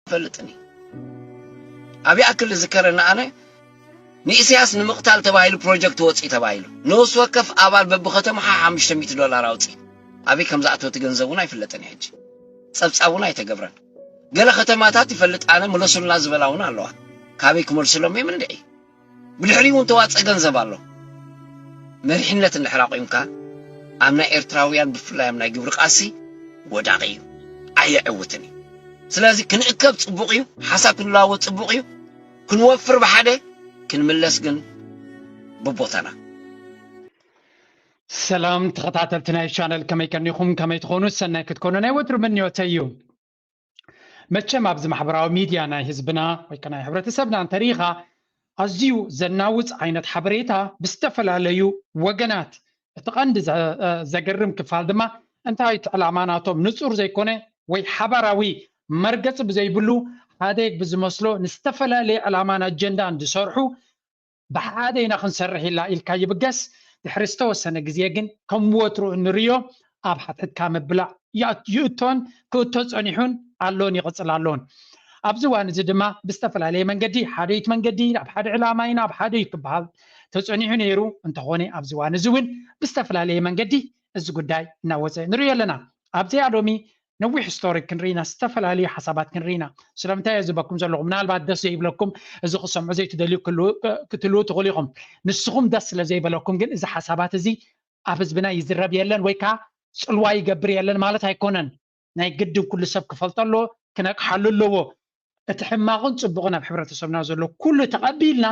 ኣይፈልጥን እዩ። ኣብ ይኣክል ዝዝከረኒ ኣነ ንኢሳያስ ንምቕታል ተባሂሉ ፕሮጀክት ወፂ ተባሂሉ ነፍሲ ወከፍ ኣባል በብከተማኻ ሓሙሽተ ሚእቲ ዶላር ኣውፂ። ኣበይ ከም ዝኣተወ እቲ ገንዘብ እውን ኣይፍለጥን እዩ። ሕጂ ፀብፃብ እውን ኣይተገብረን። ገለ ከተማታት ይፈልጥ ኣነ ምለሱልና ዝበላ እውን ኣለዋ። ካበይ ክመልስሎም እዮም እንድዒ? ብድሕሪኡ እውን ተዋፀ ገንዘብ ኣሎ። መሪሕነት እንድሕር ኣቑምካ ኣብ ናይ ኤርትራውያን ብፍላይ ኣብ ናይ ግብሪ ቃልሲ ወዳቒ እዩ፣ ኣየዕውትን እዩ። ስለዚ ክንእከብ ፅቡቕ እዩ፣ ሓሳብ ክንለዋወጥ ፅቡቕ እዩ። ክንወፍር ብሓደ ክንምለስ ግን ብቦታና። ሰላም ተኸታተልቲ ናይ ቻነል፣ ከመይ ቀኒኹም? ከመይ ትኾኑ? ሰናይ ክትኮኑ ናይ ወትሩ ምንዮተይ እዩ። መቸም ኣብዚ ማሕበራዊ ሚድያ ናይ ህዝብና ወይ ከ ናይ ሕብረተሰብና እንተሪኢኻ ኣዝዩ ዘናውፅ ዓይነት ሓበሬታ ብዝተፈላለዩ ወገናት፣ እቲ ቀንዲ ዘ- እ፣ ዘገርም ክፋል ድማ እንታይ እቲ ዕላማ ናቶም ንፁር ዘይኮነ ወይ ሓባራዊ መርገፂ ብዘይብሉ ሓደ ብዝመስሎ ንዝተፈላለየ ዕላማን ኣጀንዳን ዝሰርሑ ብሓደ ኢና ክንሰርሕ ኢላ ኢልካ ይብገስ። ድሕሪ ዝተወሰነ ግዜ ግን ከም ወትሩ እንርእዮ ኣብ ሓትሕትካ ምብላዕ ይኣት- ይእቶን ክእቶ ጸኒሑን ኣሎን ይቕጽል ኣሎን። ኣብዚ እዋን እዚ ድማ ብዝተፈላለየ መንገዲ ሓደ እቲ መንገዲ ኣብ ሓደ ዕላማ ኢና ኣብ ሓደ እዩ ክበሃል ተጸኒሑ ነይሩ። እንተኾነ ኣብዚ እዋን እዚ እውን ብዝተፈላለየ መንገዲ እዚ ጉዳይ እናወፀ ንርእዮ ኣለና። ኣብዚኣ ሎሚ ነዊሕ ስቶሪ ክንርኢና ዝተፈላለዩ ሓሳባት ክንርኢና። ስለምንታይ እየ ዝበኩም ዘለኹ? ምናልባት ደስ ዘይብለኩም እዚ ክሰምዑ ዘይትደልዩ ክህልዉ- ክትህልዉ ትኽእሉ ኢኹም። ንስኹም ደስ ስለ ዘይበለኩም ግን እዚ ሓሳባት እዚ ኣብ ህዝብና ይዝረብ የለን ወይ ከዓ ፅልዋ ይገብር የለን ማለት ኣይኮነን። ናይ ግድን ኩሉ ሰብ ክፈልጦ ኣለዎ፣ ክነቅሓሉ ኣለዎ። እቲ ሕማቕን ፅቡቕን ኣብ ሕብረተሰብና ዘሎ ኩሉ ተቐቢልና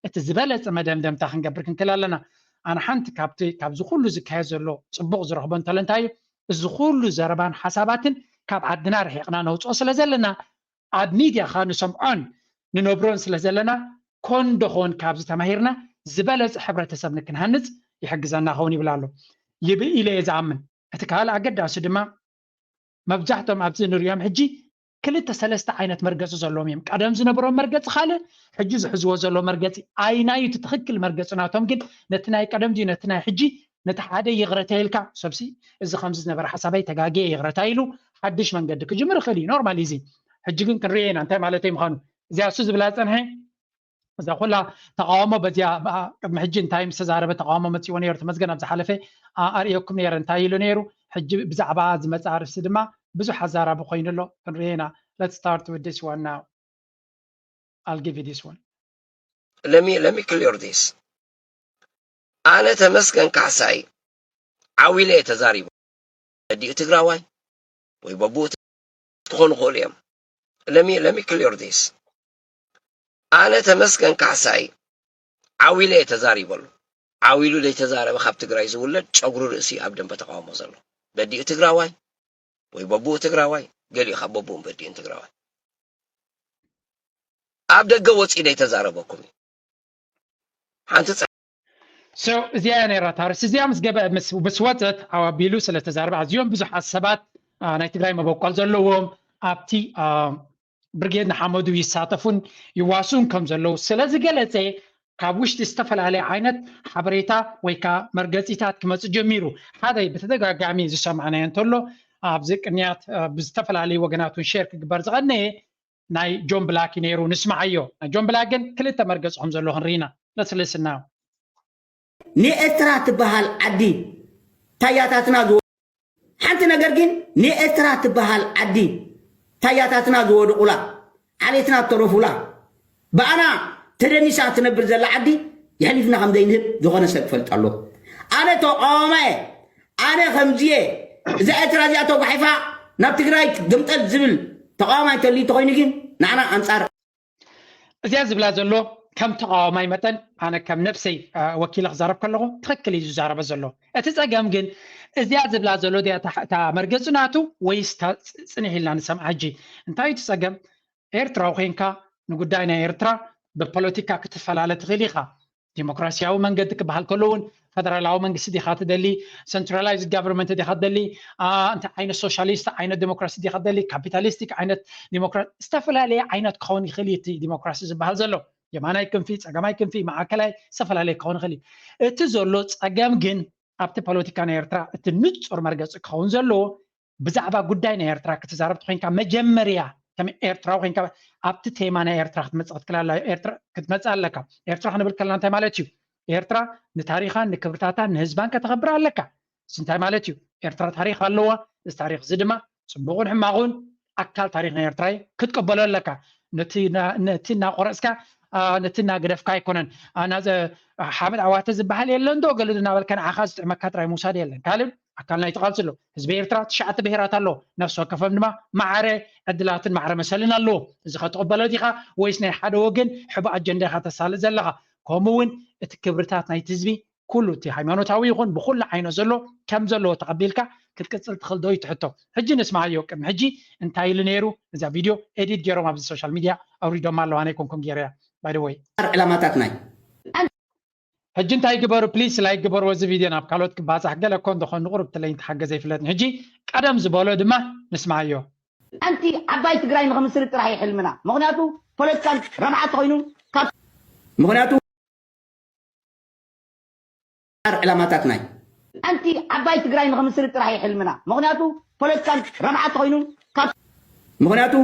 እቲ ዝበለፀ መደምደምታ ክንገብር ክንክእል ኣለና። ኣነ ሓንቲ ካብቲ ካብዚ ኩሉ ዝካየድ ዘሎ ፅቡቕ ዝረኽቦ እንተሎ እንታይ እዩ? እዚ ኩሉ ዘረባን ሓሳባትን ካብ ዓድና ርሒቕና ነውፅኦ ስለ ዘለና ኣብ ሚድያ ከዓ ንሰምዖን ንነብሮን ስለ ዘለና ኮን ዶ ኾን ካብዚ ተማሂርና ዝበለፀ ሕብረተሰብ ንክንሃንፅ ይሕግዘና ኸውን ይብል ኣሎ ይብል ኢለ እየ ዝኣምን። እቲ ካልእ ኣገዳሲ ድማ መብዛሕቶም ኣብዚ ንሪኦም ሕጂ ክልተ ሰለስተ ዓይነት መርገፂ ዘለዎም እዮም። ቀደም ዝነበሮም መርገፂ ካልእ፣ ሕጂ ዝሕዝዎ ዘሎ መርገፂ ኣይናዩ እቲ ትኽክል መርገፂ ናቶም ግን ነቲ ናይ ቀደም ድዩ ነቲ ናይ ሕጂ ነቲ ሓደ ይቕረታ ኢልካ ሰብሲ እዚ ከምዚ ዝነበረ ሓሳበይ ተጋግየ ይቕረታ ኢሉ ሓድሽ መንገዲ ክጅምር ይኽእል እዩ። ኖርማል እዚ ሕጂ ግን ክንሪኦ ኢና እንታይ ማለተይ ምዃኑ። እዚኣ እሱ ዝብላ ዝፀንሐ እዛ ኩላ ተቃውሞ በዚኣ ቅድሚ ሕጂ እንታይ ምስ ተዛረበ ተቃውሞ መፂዎ ነይሩ ተመስገን ኣብ ዝሓለፈ ኣርእየኩም ነይረ እንታይ ኢሉ ነይሩ። ሕጂ ብዛዕባ ዝመፅእ ኣርእስቲ ድማ ብዙሕ ኣዛራቢ ኮይኑ ኣሎ ክንሪኦ ኢና። Let's start with this one now. I'll give you this one. Let me let me clear this. ኣነ ተመስገን ካሕሳይ ዓው ኢለ እየ ተዛሪበ። በዲኡ ትግራዋይ ወይ በቡኡ ክኾኑ ይኽእሉ እዮም። Let me let me clear this. ኣነ ተመስገን ካሕሳይ ዓው ኢለ እየ ተዛሪበሉ። ዓው ኢሉ ዘይተዛረበ ካብ ትግራይ ዝውለድ ጨጉሪ ርእሲ ኣብ ደንበ ተቃውሞ ዘሎ በዲኡ ትግራዋይ ወይ በቡኡ ትግራዋይ፣ ገሊኡ ካብ በቡኡን በዲኡን ትግራዋይ ኣብ ደገ ወፂኡ ዘይተዛረበኩም እዩ። ሓንቲ so እዚኣ እያ ነይራ ታርስ እዚኣ ምስ ገበ ምስ ምስ ወፀት ዓው ኣቢሉ ስለ ተዛረበ ኣዝዮም ብዙሓት ሰባት ናይ ትግራይ መበቆል ዘለዎም ኣብቲ ብርጌድ ንሓመዱ ይሳተፉን ይዋስኡን ከም ዘለዉ ስለ ዝገለፀ ካብ ውሽጢ ዝተፈላለየ ዓይነት ሓበሬታ ወይ ከዓ መርገፂታት ክመፅእ ጀሚሩ። ሓደ ብተደጋጋሚ ዝሰማዕናዮ እንተሎ ኣብዚ ቅንያት ብዝተፈላለዩ ወገናት እውን ሸር ክግበር ዝቐነየ ናይ ጆን ብላክ እዩ ነይሩ። ንስማዓዮ ናይ ጆን ብላክ ግን ክልተ መርገፂ ከም ዘሎ ክንርኢና። Let's listen now. ንኤርትራ ትበሃል ዓዲ ታያታትና ዝወ ሓንቲ ነገር ግን ንኤርትራ ትበሃል ዓዲ ታያታትና ዝወደቑላ ዓሌትና ዝተረፉላ ብኣና ተደኒሳ ትነብር ዘላ ዓዲ የሕሊፍና ከም ዘይንህብ ዝኾነ ሰብ ክፈልጥ ኣለዎ። ኣነ ተቃዋማየ ኣነ ከምዚየ እዛ ኤርትራ እዚኣ ተጓሒፋ ናብ ትግራይ ትግምጠል ዝብል ተቃዋማይ እንተልዩ ተኮይኑ ግን ንዓና ኣንጻር እዚኣ ዝብላ ዘሎ ከም ተቃዋማይ መጠን ኣነ ከም ነብሰይ ወኪለ ክዛረብ ከለኹ ትኽክል እዩ ዝዛረበ ዘሎ። እቲ ጸገም ግን እዚኣ ዝብላ ዘሎ እታ መርገፂ ናቱ ወይስ ጽንሕ ኢልና ንሰምዓ? ሕጂ እንታይ እዩ እቲ ጸገም? ኤርትራዊ ኮይንካ ንጉዳይ ናይ ኤርትራ ብፖለቲካ ክትፈላለ ትኽእል ኢኻ። ዲሞክራሲያዊ መንገዲ ክበሃል ከሎ እውን ፈደራላዊ መንግስቲ ዲኻ ትደሊ፣ centralized government ዲኻ ትደሊ፣ እንታይ ዓይነት ሶሻሊስት ዓይነት ዲሞክራሲ ዲኻ ትደሊ፣ ካፒታሊስቲክ ዓይነት ዲሞክራሲ ዝተፈላለየ ዓይነት ክኸውን ይኽእል እዩ። እቲ ዲሞክራሲ ዝበሃል ዘሎ የማናይ ክንፊ፣ ፀገማይ ክንፊ፣ ማእከላይ ዝተፈላለየ ክኸውን ይኽእል እዩ። እቲ ዘሎ ፀገም ግን ኣብቲ ፖለቲካ ናይ ኤርትራ እቲ ንፁር መርገፂ ክኸውን ዘለዎ ብዛዕባ ጉዳይ ናይ ኤርትራ ክትዛረብ ተኮይንካ መጀመርያ ከም ኤርትራዊ ኮይንካ ኣብቲ ቴማ ናይ ኤርትራ ክትመጽእ ክትክእል ኣላ። ኤርትራ ክትመጽእ ኣለካ። ኤርትራ ክንብል ከለና እንታይ ማለት እዩ? ኤርትራ ንታሪኻን ንክብርታታን ንህዝባን ከተኸብር ኣለካ። እዚ እንታይ ማለት እዩ? ኤርትራ ታሪኽ ኣለዋ። እዚ ታሪኽ እዚ ድማ ጽቡቕን ሕማቑን ኣካል ታሪኽ ናይ ኤርትራ እዩ። ክትቀበሎ ኣለካ። ነቲ ና- ነቲ እናቆረጽካ ኣ፣ ነቲ እናገደፍካ ኣይኮነን። ኣና ዘ- ሓመድ ዓዋተ ዝበሃል የለን ዶ ገለ እናበልካ ንዓኻ ዝጥዕመካ ጥራይ ምውሳድ የለን። ካልእ ኣካል ናይቲ ቃልሲ ኣሎ። ህዝቢ ኤርትራ ትሽዓተ ብሄራት ኣለዎ። ነፍሲ ወከፎም ድማ ማዕረ ዕድላትን ማዕረ መሰልን ኣለዎ። እዚ ኸ ትቕበሎ ዲኻ ወይስ ናይ ሓደ ወገን ሕቡእ ኣጀንዳ ኢኻ ተሳልጥ ዘለኻ? ከምኡ እውን እቲ ክብርታት ናይቲ ህዝቢ ኩሉ እቲ ሃይማኖታዊ ይኹን ብኹሉ ዓይነት ዘሎ ከም ዘለዎ ተቐቢልካ ክትቅጽል ትኽእል ዶ እዩ ትሕቶ። ሕጂ ንስማዓዮ። ቅድሚ ሕጂ እንታይ ኢሉ ነይሩ? እዛ ቪድዮ ኤዲት ገይሮም ኣብዚ ሶሻል ሚድያ ኣውሪዶማ ኣለዋ። ኣነ ኣይኮንኩን ገይረያ ባይ ወይ። ዕላማታት ናይ ሕጂ እንታይ ግበሩ ፕሊስ፣ ላይክ ግበሩ። እዚ ቪድዮ ናብ ካልኦት ክባጻሕ ገለ እኮ እንደኾን ንቑርብ ትለይን ተሓገዘ ይፍለጥን። ሕጂ ቀደም ዝበሎ ድማ ንስማዓዮ። ኣንቲ ዓባይ ትግራይ ንኽምስርት ጥራሕ እዩ ሕልምና። ምኽንያቱ ፖለቲካን ረብሓ ተኾይኑ ካብ ምኽንያቱ ዕላማታት ናይ ኣንቲ ዓባይ ትግራይ ንኽምስርት ጥራሕ እዩ ሕልምና። ምኽንያቱ ፖለቲካን ረብሓ ተኾይኑ ካብ ምኽንያቱ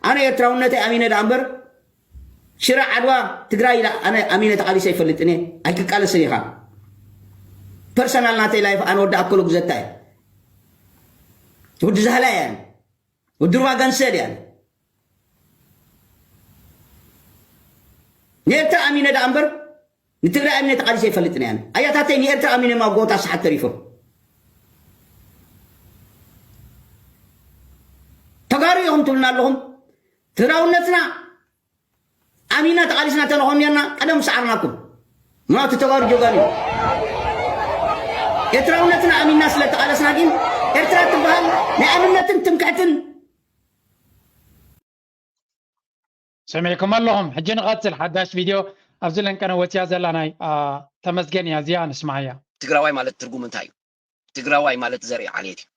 ኣነ ኤርትራውነተይ ኣሚነ ደኣ እምበር ሽረ ዓድዋ ትግራይ ኢላ ኣነ ኣሚነ ተቓሊሰ ኣይፈልጥን እየ። ኣይክቃለስን ኢኻ። ፐርሰናል ናተይ ላይፍ ኣነ ወዲ ኣከሉ ግዘታ እየ። ወዲ ዛህላ እየ። ወዲ ሩባ ገንሰድ እየ። ንኤርትራ ኣሚነ ደኣ እምበር ንትግራይ ኣሚነ ተቓሊሰ ኣይፈልጥን እየ። ኣያታተይ ንኤርትራ ኣሚነ ኣብ ጎቦታት ሰሓት ተሪፎም። ተጋሩ ኢኹም ትብሉና ኣለኹም። ትግራውነትና ኣሚና ተቓሊስና እንተንኾን ኔርና ቀደም ሰዓርናኩም። ምኽንያቱ ተጋሩ ጀጋኑ እዩ። ኤርትራውነትና ኣሚና ስለ ተቓለስና ግን ኤርትራ ትበሃል ናይ ኣንነትን ትምክሕትን ሰሚዕኩም ኣለኹም። ሕጂ ንቐጽል። ሓዳሽ ቪድዮ ኣብዚ ለንቀነ ወፅያ ዘላ ናይ ኣ፣ ተመስገን እያ። እዚኣ ንስማዓያ። ትግራዋይ ማለት ትርጉም እንታይ እዩ? ትግራዋይ ማለት ዘርኢ ዓሌት እዩ።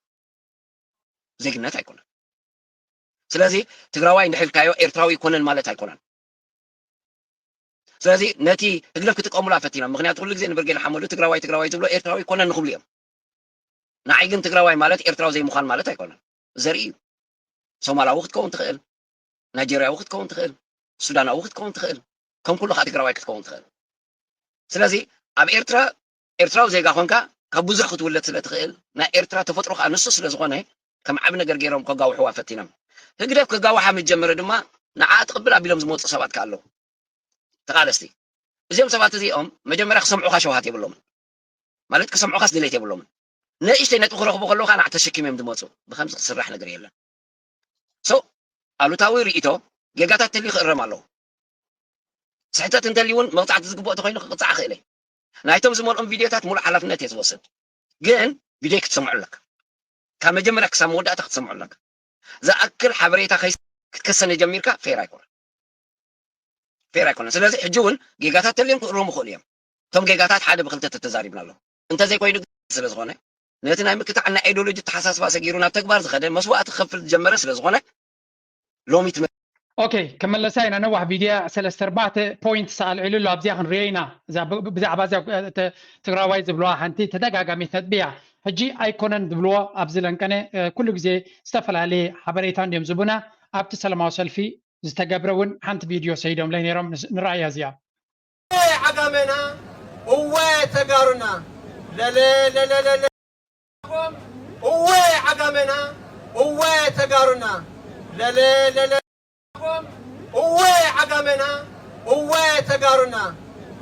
ዜግነት ኣይኮነን። ስለዚ ትግራዋይ እንድሕልካዮ ኤርትራዊ ይኮነን ማለት ኣይኮነን። ስለዚ ነቲ ህግደፍ ክጥቀሙላ ፈቲኖም። ምክንያቱ ኩሉ ግዜ ንብርጌድ ሓመዱ ትግራዋይ ትግራዋይ ዝብሎ ኤርትራዊ ይኮነን ንክብሉ እዮም። ንዓይ ግን ትግራዋይ ማለት ኤርትራዊ ዘይምዃን ማለት ኣይኮነን። ዘርኢ እዩ። ሶማላዊ ክትከውን ትኽእል፣ ናይጀርያዊ ክትከውን ትኽእል፣ ሱዳናዊ ክትከውን ትኽእል፣ ከም ኩሉ ከዓ ትግራዋይ ክትከውን ትኽእል። ስለዚ ኣብ ኤርትራ ኤርትራዊ ዜጋ ኮንካ ካብ ብዙሕ ክትውለድ ስለ ትኽእል ናይ ኤርትራ ተፈጥሮ ከዓ ንሱ ስለ ዝኾነ ከም ዓቢ ነገር ገይሮም ከጋውሕዋ ፈቲኖም። ህግደፍ ከጋውሓ ምስ ጀመረ ድማ ንዓ ትቕብል ኣቢሎም ዝመፁ ሰባት ከዓ ኣለዉ። ተቓለስቲ እዚኦም ሰባት እዚኦም መጀመርያ ክሰምዑኻ ሸውሃት የብሎምን። ማለት ክሰምዑኻስ ድሌት የብሎምን። ንእሽተይ ነጥቢ ክረኽቡ ከለዉ ከዓ ንዓ ተሸኪሞም ዝመፁ። ብከምዚ ክስራሕ ነገር የለን። So ኣሉታዊ ርእይቶ ጌጋታት ተልዩ ክእረም ኣለዎ። ስሕተት እንተልዩ እውን መቕፃዕቲ ዝግብኦ ተኮይኑ ክቕፃዕ ክእል እዩ። ናይቶም ዝመልኦም ቪድዮታት ሙሉእ ሓላፍነት እየ ዝወስድ። ግን ቪድዮ ክትሰምዑ ኣለካ። ካብ መጀመርያ ክሳብ መወዳእታ ክትሰምዑ ኣለካ። ዝኣክል ሓበሬታ ከይስ ክትከሰነ ጀሚርካ ፌር ኣይኮነን። ፌር ኣይኮነን። ስለዚ ሕጂ እውን ጌጋታት ተልዮም ክእረሙ ይኽእሉ እዮም። እቶም ጌጋታት ሓደ ብክልተ ተተዛሪብና ኣለዉ። እንተዘይኮይኑ ግን ስለ ዝኾነ ነቲ ናይ ምክታዕ ናይ ኣይዲዮሎጂ ኣተሓሳስባ ሰጊሩ ናብ ተግባር ዝኸደ መስዋእቲ ክኸፍል ዝጀመረ ስለ ዝኾነ ሎሚ ትመ ኦኬ ክመለሳ ኢና። ነዋሕ ቪድያ ሰለስተ ኣርባዕተ ፖይንት ኣልዒሉ ኣሎ ኣብዚኣ ክንሪኦ ኢና። እዛ ብ- ብዛዕባ እዚኣ እ፣ ተ- ትግራዋይ ዝብለዋ ሓንቲ ተደጋጋሚት ነጥቢ እያ። ሕጂ ኣይኮነን ዝብልዎ ኣብዚ ለንቀነ እ፣ ኩሉ ግዜ ዝተፈላለየ ሓበሬታ እንዲዮም ዝቡና። ኣብቲ ሰላማዊ ሰልፊ ዝተገብረ እውን ሓንቲ ቪድዮ ሰይዶምለይ ነይሮም። ንስ- ንረኣያ እዚኣ። ዓጋመና እወ ተጋሩና ለለ ለለ ለለ እወ ዓጋመና እወ ተጋሩና ለለ ለለ እወ ዓጋመና እወ ተጋሩና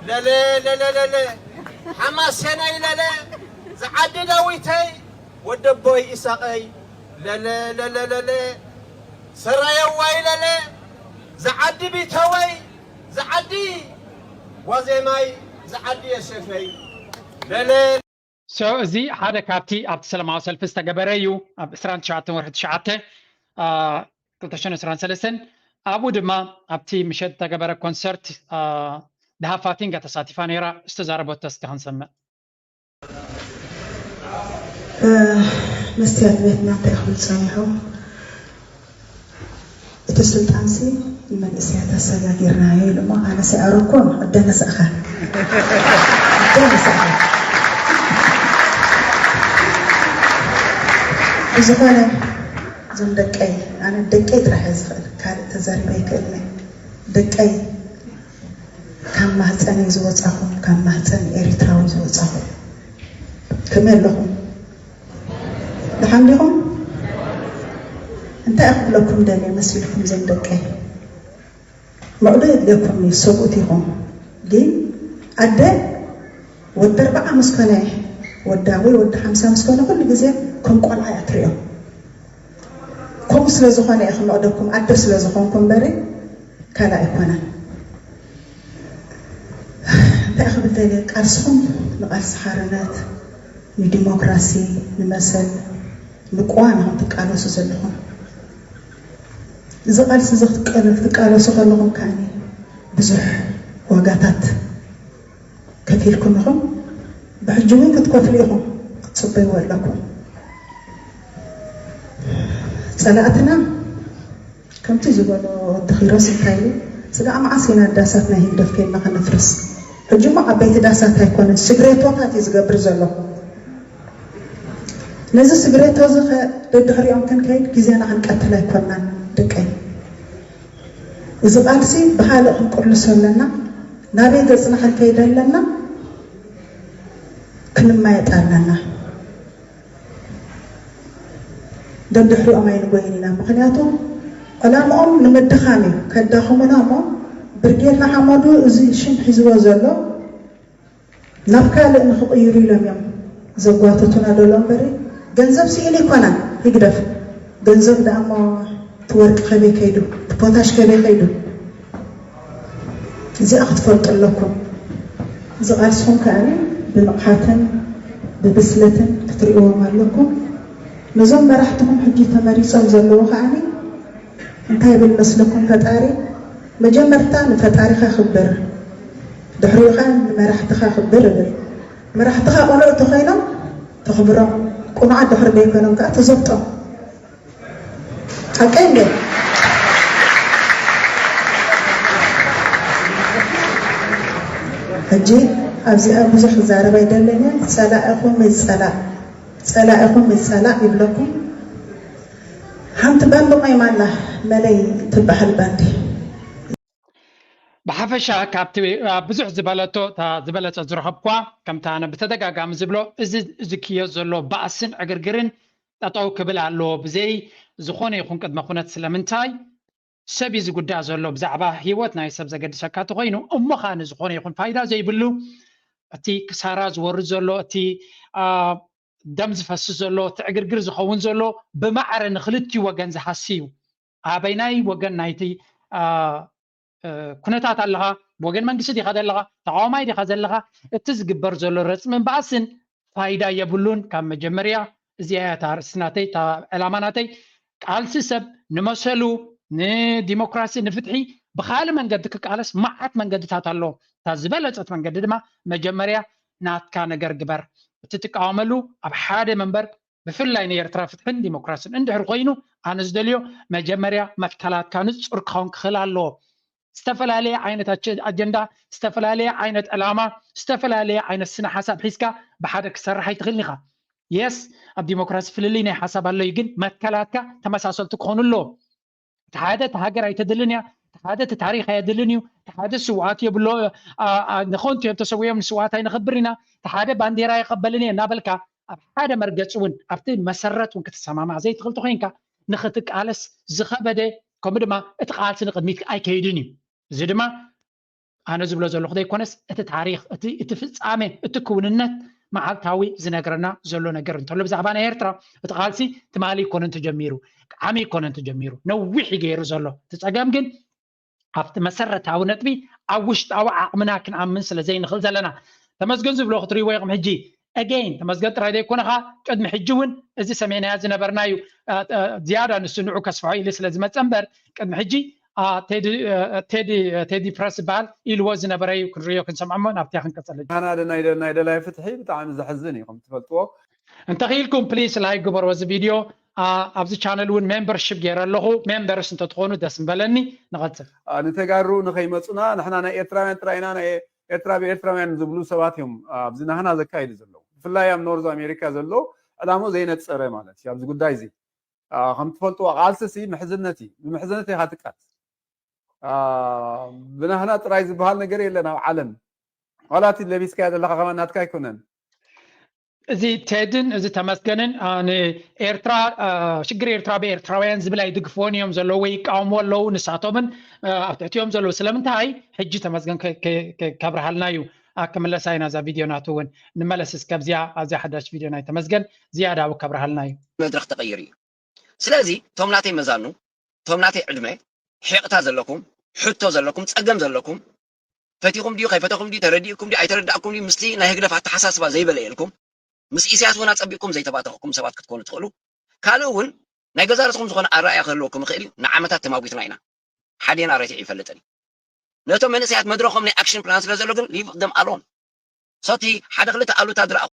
ለለ ለለ ለለ ሓማሴናይ ለለ ዝዓዲ ዳዊተይ ወደቦይ ኢሳቐይ ለለ ለለ ለለ ሰራየዋይ ለለ ዝዓዲ ቢተወይ ዝዓዲ ዋዜማይ ዝዓዲ የሸፈይ ለለ So እዚ ሓደ ካብቲ ኣብቲ ሰላማዊ ሰልፊ ዝተገበረ እዩ። ኣብ ዕስራን ትሽዓተን ወርሒ ትሽዓተ አ፣ ክልተ ሽሕን ዕስራን ሰለስተን ኣብኡ ድማ ኣብቲ ምሸት ዝተገበረ ኮንሰርት አ፣ ደሃፋቲንጋ ተሳቲፋ ነይራ። ዝተዛረበቶ እስኪ ክንሰምዕ። መስትያት ቤትና እንታይ ክብል ጸኒሑ? እቲ ስልጣንሲ ንመንእሰያት ኣሰጋጊርናዮ ኢሉ እሞ ኣነሲ ኣረኮን ኣደነሳእካ ኣደነሳእካ ብዝኾነ እዞም ደቀይ፣ ኣነ ደቀይ ጥራሕ እየ ዝኽእል፣ ካልእ ተዛሪበ ኣይክእልን እየ። ደቀይ፣ ካብ ማህፀነይ ዝወፃኹም፣ ካብ ማህፀን ኤርትራዊ ዝወፃኹም፣ ከመይ ኣለኹም? ደሓን ዲኹም? እንታይ ክብለኩም ደልየ መሲልኩም እዞም ደቀይ? ምዕዶ የድልየኩም እዩ፣ ሰብኡት ኢኹም። ግን ኣደ ወዲ ኣርባዓ ምስ ኮነ፣ ወዲ ኣቦይ ወዲ ሓምሳ ምስ ኮነ፣ ኩሉ ግዜ ከም ቆልዓ እያ ትሪኦ። ከምኡ ስለ ዝኾነ እየ ክምዕደኩም፣ ኣደ ስለ ዝኾንኩ እምበሪ ካልእ ኣይኮነን። እንታይ ክብል ደልየ፣ ቃልስኹም ንቃልሲ ሓርነት፣ ንዲሞክራሲ፣ ንመሰል፣ ንቅዋም ኢኹም ትቃለሱ ዘለኹም። እዚ ቃልሲ እዚ ክትቀለ-፣ ክትቃለሱ ከለኹም ከኣኒ ብዙሕ ዋጋታት ከፊልኩም ኢኹም። ብሕጂ እውን ክትከፍሉ ኢኹም፣ ክትጽበይዎ ኣለኩም። ጸላእትና ከምቲ ዝበሎ ወዲ ኪሮስ እንታይ ኢሉ፣ ስጋዕ መዓስ ኢና ዳሳት ናይ ህግደፍ ከይድና ከነፍርስ? ሕጂ እሞ ዓበይቲ ዳሳት ኣይኮነን፣ ስግሬቶታት እዩ ዝገብር ዘሎ። ነዚ ስግሬቶ እዚ ኸ ደድሕሪኦም ክንከይድ ግዜና ክንቀትል ኣይኮናን ደቀይ። እዚ ቃልሲ ብኻልእ ክንቁልሶ ኣለና። ናበይ ገጽና ክንከይድ ኣለና? ክንማየጥ ኣለና። ደድሕሪኦም ኣይንጎይን ኢና። ምኽንያቱ ዕላምኦም ንምድኻም እዩ። ከዳኽሙና እሞ ብርጌድ ንሓመዱ እዚ ሽም ሒዝዎ ዘሎ ናብ ካልእ ንኽቕይሩ ኢሎም እዮም ዘጓተቱና ዘሎ እምበሪ፣ ገንዘብ ስኢሉ ኣይኮነን ህግደፍ። ገንዘብ ደኣ እሞ እቲ ወርቂ ከበይ ከይዱ? እቲ ፖታሽ ከበይ ከይዱ? እዚኣ ክትፈልጡ ኣለኩም። እዚ ቃልስኹም ከኣ ብንቕሓትን ብብስለትን ክትርእይዎም ኣለኩም። ነዞም መራሕትኹም ሕጂ ተመሪጾም ዘለዉ ከኣ እንታይ ይብል መስለኩም ፈጣሪ? መጀመርታ ንፈጣሪኻ ክብር፣ ድሕሪኡ ኸኣ ንመራሕትኻ ክብር ይብል። መራሕትኻ ቆልዑ ተኾይኖም ተኽብሮም፣ ቅኑዓት ድሕሪ ደይኮይኖም ከኣ ትዘብጦም። ሓቀይ እንዴ? ሕጂ ኣብዚኣ ብዙሕ ክዛረብ ኣይደልን እየ። ጸላኢኹም ይጸላእ፣ ጸላኢኹም ይጸላእ ይብለኩም። ሓንቲ ባንዲ ቆይማ ኣላ፣ መለይ ትበሃል ባንዲ። ብሓፈሻ ካብቲ፣ አ፣ ብዙሕ ዝበለቶ፣ እታ ዝበለጸ ዝረኸብኳ፣ ከምታ ኣነ ብተደጋጋሚ ዝብሎ፣ እዚ ዝክዮ ዘሎ ባእስን ዕግርግርን ጠጠው ክብል ኣለዎ፣ ብዘይ ዝኾነ ይኹን ቅድመ ኩነት። ስለምንታይ? ሰብ እዩ ዝጉዳእ ዘሎ። ብዛዕባ ህይወት ናይ ሰብ ዘገድሰካ ተኾይኑ፣ እሞ ኸኣ ንዝኾነ ይኹን ፋይዳ ዘይብሉ፣ እቲ ክሳራ ዝወርድ ዘሎ፣ እቲ፣ አ፣ ደም ዝፈስስ ዘሎ፣ እቲ ዕግርግር ዝኸውን ዘሎ፣ ብማዕረ ንኽልቲኡ ወገን ዝሃሲ እዩ። ኣበይናይ ወገን ናይቲ፣ አ፣ እ፣ ኩነታት ኣለኻ? ብወገን መንግስቲ ዲኻ ዘለኻ? ተቃዋማይ ዲኻ ዘለኻ? እቲ ዝግበር ዘሎ ረጽምን ባእስን ፋይዳ የብሉን። ካብ መጀመርያ እዚኣ እያ እታ ኣርእስቲ ናተይ፣ እታ ዕላማ ናተይ። ቃልሲ ሰብ ንመሰሉ፣ ንዲሞክራሲ፣ ንፍትሒ ብኻልእ መንገዲ ክቃለስ መዓት መንገድታት ኣለዎ። እታ ዝበለጸት መንገዲ ድማ መጀመርያ ናትካ ነገር ግበር። እቲ ትቃወመሉ ኣብ ሓደ መንበር፣ ብፍላይ ንኤርትራ ፍትሕን ዲሞክራስን እንድሕር ኮይኑ፣ ኣነ ዝደልዮ መጀመርያ መትከላትካ ንጹር ክኸውን ክኽእል ኣለዎ። ዝተፈላለየ ዓይነት ኣቸ-፣ ኣጀንዳ፣ ዝተፈላለየ ዓይነት ዕላማ፣ ዝተፈላለየ ዓይነት ስነ ሓሳብ ሒዝካ ብሓደ ክሰርሕ ኣይትኽእልን ኢኻ። የስ፣ ኣብ ዲሞክራሲ ፍልልይ ናይ ሓሳብ ኣሎ እዩ፣ ግን መትከላትካ ተመሳሰልቲ ክኾኑ ኣለዎም። እቲ ሓደ እቲ ሃገር ኣይተድልን እያ፣ እቲ ሓደ እቲ ታሪኽ ኣየድልን እዩ፣ እቲ ሓደ ስውኣት የብሎ፣ አ፣ አ፣ ንኸንቱ እዮም ተሰዊኦም፣ ንስውኣት ኣይነኽብር ኢና፣ እቲ ሓደ ባንዴራ ኣይቐበልን እየ እናበልካ ኣብ ሓደ መርገፂ እውን ኣብቲ መሰረት እውን ክትሰማማዕ ዘይትኽእል ተኾይንካ ንኽትቃለስ ዝኸበደ፣ ከምኡ ድማ እቲ ቃልሲ ንቕድሚት ኣይከይድን እዩ። እዚ ድማ ኣነ ዝብሎ ዘለኹ ዘይኮነስ እቲ ታሪኽ፣ እቲ፣ እቲ ፍጻሜ፣ እቲ ክውንነት መዓልታዊ ዝነግረና ዘሎ ነገር እንተሎ ብዛዕባ ናይ ኤርትራ፣ እቲ ቃልሲ ትማሊ ኣይኮነን ተጀሚሩ፣ ዓሚ ኣይኮነን ተጀሚሩ፣ ነዊሕ እዩ ገይሩ ዘሎ። እቲ ጸገም ግን ኣብቲ መሰረታዊ ነጥቢ ኣብ ውሽጣዊ ዓቕምና ክንኣምን ስለ ዘይንኽእል ዘለና። ተመስገን ዝብሎ ክትርእይዎ ኢኹም ሕጂ። ኣገይን ተመስገን ጥራይ ዘይኮነ ኸኣ ቅድሚ ሕጂ እውን እዚ ሰሜናያ ዝነበርናዩ፣ አ፣ አ፣ ዝያዳ ንሱ ንዑ ከስፍሖ ኢሉ ስለ ዝመጸ እምበር ቅድሚ ሕጂ፣ አ፣ ቴዲ፣ አ፣ ቴዲ፣ አ፣ ቴዲ ፕረስ ዝበሃል ኢልዎ ዝነበረ እዩ። ክንርእዮ ክንሰምዖ እሞ ናብቲያ ክንቀጽል። ንሕና ደናይ፣ ደናይ ደላይ ፍትሒ ብጣዕሚ ዘሕዝን እዩ ከም ትፈልጥዎ። እንተኽኢልኩም ፕሊስ ላይክ ግበርዎ እዚ ቪድዮ። አ፣ ኣብዚ ቻነል እውን ሜምበርሺፕ ገይረ ኣለኹ። ሜምበርስ እንተትኾኑ ደስ ምበለኒ። ንቐጽል። አ፣ ንተጋሩ ንኸይመጹና ንሕና ናይ ኤርትራውያን ጥራይ ኢና፣ ናይ ኤርትራ ብኤርትራውያን ዝብሉ ሰባት እዮም ኣብዚ ናህና ዘካይዱ ዘለዉ። ብፍላይ ኣብ ኖርዝ ኣሜሪካ ዘሎ ዕላምኡ ዘይነጸረ ማለት እዩ ኣብዚ ጉዳይ እዚ። ከም ትፈልጥዎ ቃልሲ ሲ ምሕዝነት እዩ። ብምሕዝነት ኢኻ ትቃለስ። ብናህና ጥራይ ዝበሃል ነገር የለን ኣብ ዓለም። ዋላ እቲ ለቢስካዮ ዘለኻ ከማን ናትካ ኣይኮነን። እዚ ቴድን እዚ ተመስገንን ንኤርትራ ሽግር ኤርትራ ብኤርትራውያን ዝብል ኣይድግፍዎን እዮም ዘለዉ ወይ ይቃወምዎ ኣለዉ። ንሳቶምን ኣብ ትሕቲኦም ዘለዉ ስለምንታይ ሕጂ ተመስገን ከብርሃልና እዩ። ክምለሳ ኢና እዛ ቪድዮ ናቱ እውን ንመለስ እስከ ኣብዚኣ ኣብዚኣ ሓዳሽ ቪድዮ ናይ ተመስገን ዝያዳ ከብርሃልና እዩ። መድረክ ተቀይሩ እዩ። ስለዚ ቶም ናተይ መዛኑ ቶም ናተይ ዕድመ ሒቕታ ዘለኩም ሕቶ ዘለኩም ጸገም ዘለኩም ፈቲኹም ድዩ ከይፈተኹም ድዩ ተረዲእኩም ድዩ ኣይተረዳእኩም ድዩ ምስቲ ናይ ህግደፍ ኣተሓሳስባ ዘይበለየልኩም ምስ ኢሳያስ እውን ኣጸቢቕኩም ዘይተባተኽኩም ሰባት ክትኮኑ ትኽእሉ። ካልእ እውን ናይ ገዛ ርእስኹም ዝኾነ ኣረኣያ ክህልወኩም ይኽእል እዩ። ንዓመታት ተማጒትና ኢና። ሓዴና ረቲዕ ይፈልጥን እዩ። ነቶም መንእሰያት መድረኾም ናይ ኣክሽን ፕላን ስለ ዘሎ ግን leave them alone። ሶቲ ሓደ ክልተ ኣሉታ ዝረኣኹ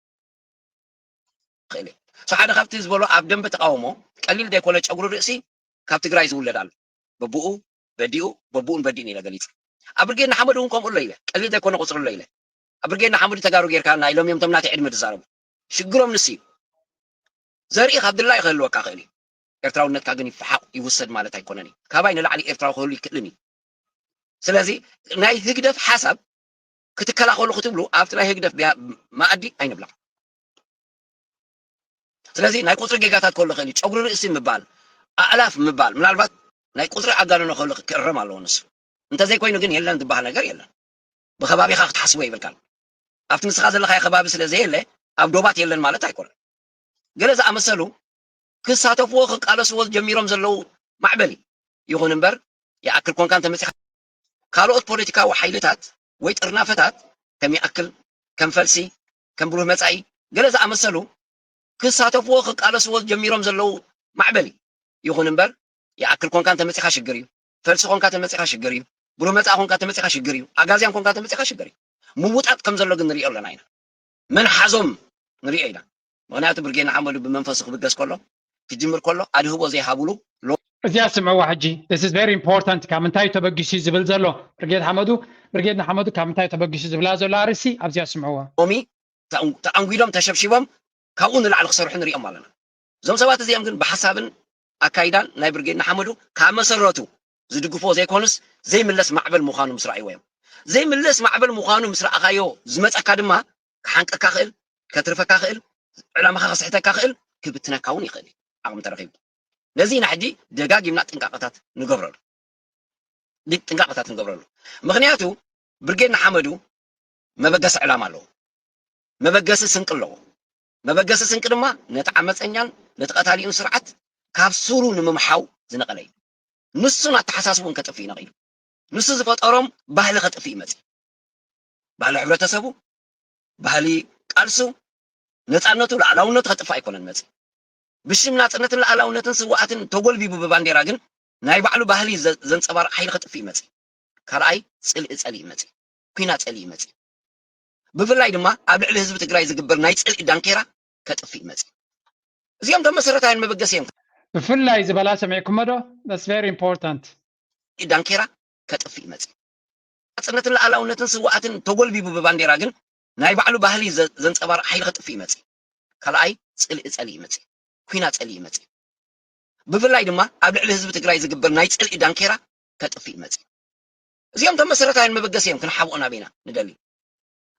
ክእል እየ። ሓደ ካብቲ ዝበሎ ኣብ ደንበ ተቃውሞ ቀሊል ዘይኮነ ጨጉሪ ርእሲ ካብ ትግራይ ዝውለድ ኣሎ። በብኡ በዲኡ በብኡን በዲኡን ኢለ ገሊፀ። ኣብ ብርጌድ ንሓመዱ እውን ከምኡ ኣሎ ኢለ ቀሊል ዘይኮነ ቁፅሪ ኣሎ ኢለ ኣብ ብርጌድ ንሓመዱ ተጋሩ ጌርካ ናይ ሎሚ እዮም ተምናተ ዕድመ ዝዛረቡ ሽግሮም ንሱ እዩ። ዘርኢ ካብ ድላይ ክህልወካ ክእል እዩ። ኤርትራውነትካ ግን ይፈሓቕ ይውሰድ ማለት ኣይኮነን እዩ። ካባይ ንላዕሊ ኤርትራዊ ክህሉ ይክእልን እዩ። ስለዚ ናይ ህግደፍ ሓሳብ ክትከላኸሉ ክትብሉ ኣብቲ ናይ ህግደፍ መኣዲ ኣይንብላዕ። ስለዚ ናይ ቁፅሪ ጌጋታት ከሎ ክእል እዩ። ጨጉሪ ርእሲ ምባል፣ ኣእላፍ ምባል ምናልባት ናይ ቁፅሪ ኣጋንኖ ከሎ ክእረም ኣለዎ ንሱ። እንተዘይኮይኑ ግን የለን ዝበሃል ነገር የለን። ብከባቢኻ ክትሓስቦ ይብልካን ኣብቲ ንስኻ ዘለኻዮ ከባቢ ስለ ዘየለ ኣብ ዶባት የለን ማለት ኣይኮነን። ገለ ዝኣመሰሉ ክሳተፍዎ ክቃለስዎ ጀሚሮም ዘለዉ ማዕበል እዩ። ይኹን እምበር ይኣክል ኮንካ እንተመፂኻ ካልኦት ፖለቲካዊ ሓይልታት ወይ ጥርናፈታት ከም ይኣክል ከም ፈልሲ ከም ብሩህ መፃኢ ገለ ዝኣመሰሉ ክሳተፍዎ ክቃለስዎ ጀሚሮም ዘለዉ ማዕበል እዩ። ይኹን እምበር ይኣክል ኮንካ እንተመፂኻ ሽግር እዩ። ፈልሲ ኮንካ ተመፂኻ ሽግር እዩ። ብሩህ መፃኢ ኮንካ ተመፂኻ ሽግር እዩ። ኣጋዝያን ኮንካ ተመፂኻ ሽግር እዩ። ምውጣጥ ከም ዘሎ ግን ንሪኦ ኣለና ኢና። መን ሓዞም ንሪኦ ኢና። ምክንያቱ ብርጌድ ንሓመዱ ብመንፈሱ ክብገስ ከሎ ክጅምር ከሎ ኣድህቦ ዘይሃብሉ እዚኣ ስምዕዋ ሕጂ this is very important ካብ ምንታይ ተበጊሱ እዩ ዝብል ዘሎ ብርጌድ ሓመዱ ብርጌድ ንሓመዱ ካብ ምንታይ ተበጊሱ ዝብላ ዘሎ ኣርእሲ ኣብዚኣ ስምዕዋ ሎሚ ተኣንጒዶም ተሸብሺቦም ካብኡ ንላዕሊ ክሰርሑ ንሪኦም ኣለና። እዞም ሰባት እዚኦም ግን ብሓሳብን ኣካይዳን ናይ ብርጌድ ንሓመዱ ካብ መሰረቱ ዝድግፍዎ ዘይኮኑስ ዘይምለስ ማዕበል ምዃኑ ምስ ረኣይዎ እዮም። ዘይምለስ ማዕበል ምዃኑ ምስ ረኣኻዮ ዝመፀካ ድማ ክሓንቀካ ክእል፣ ከትርፈካ ክእል፣ ዕላማኻ ከስሕተካ ክእል፣ ክብትነካ እውን ይኽእል እዩ ዓቕሚ ተረኺቡ። ነዚ ኢና ሕጂ ደጋጊምና ጥንቃቐታት ንገብረሉ ጥንቃቐታት ንገብረሉ። ምክንያቱ ብርጌድ ንሓመዱ መበገሲ ዕላማ ኣለዎ። መበገሲ ስንቂ ኣለዎ። መበገሲ ስንቂ ድማ ነቲ ዓመፀኛን ነቲ ቀታሊኡን ስርዓት ካብ ሱሩ ንምምሓው ዝነቐለ እዩ። ንሱን ኣተሓሳስቡን ከጥፍእ ይነቒሉ። ንሱ ዝፈጠሮም ባህሊ ከጥፍእ ይመፅእ። ባህሊ ሕብረተሰቡ፣ ባህሊ ቃልሱ፣ ነፃነቱ፣ ላዕላውነቱ ከጥፍእ ኣይኮነን መፅእ። ብሽም ናፅነትን ላዕላውነትን ስዋኣትን ተጎልቢቡ ብባንዴራ ግን ናይ ባዕሉ ባህሊ ዘንፀባርቕ ሓይሊ ከጥፍእ ይመፅእ። ካልኣይ ፅልኢ ፀልኢ ይመፅእ። ኩና ፀልኢ ይመፅእ። ብፍላይ ድማ ኣብ ልዕሊ ህዝቢ ትግራይ ዝግበር ናይ ፅልኢ ዳንኬራ ከጥፍእ ይመፅእ። እዚኦም ቶም መሰረታውያን መበገሲ እዮም። ብፍላይ ዝበላ ሰሚዕኩሞ ዶ? That's very important። ዳንኬራ ከጥፍእ ይመፅእ። ናፅነትን ላዕላውነትን ስዋኣትን ተጎልቢቡ ብባንዴራ ግን ናይ ባዕሉ ባህሊ ዘንፀባርቕ ሓይሊ ከጥፍእ ይመፅእ። ካልኣይ ፅልኢ ፀልኢ ይመፅእ። ኩና ፀልኢ ይመፅእ። ብፍላይ ድማ ኣብ ልዕሊ ህዝቢ ትግራይ ዝግበር ናይ ፅልኢ ዳንኬራ ከጥፍእ ይመፅእ። እዚኦም ቶም መሰረታውያን መበገሲ እዮም ክንሓብኦ ናበይና ንደሊ።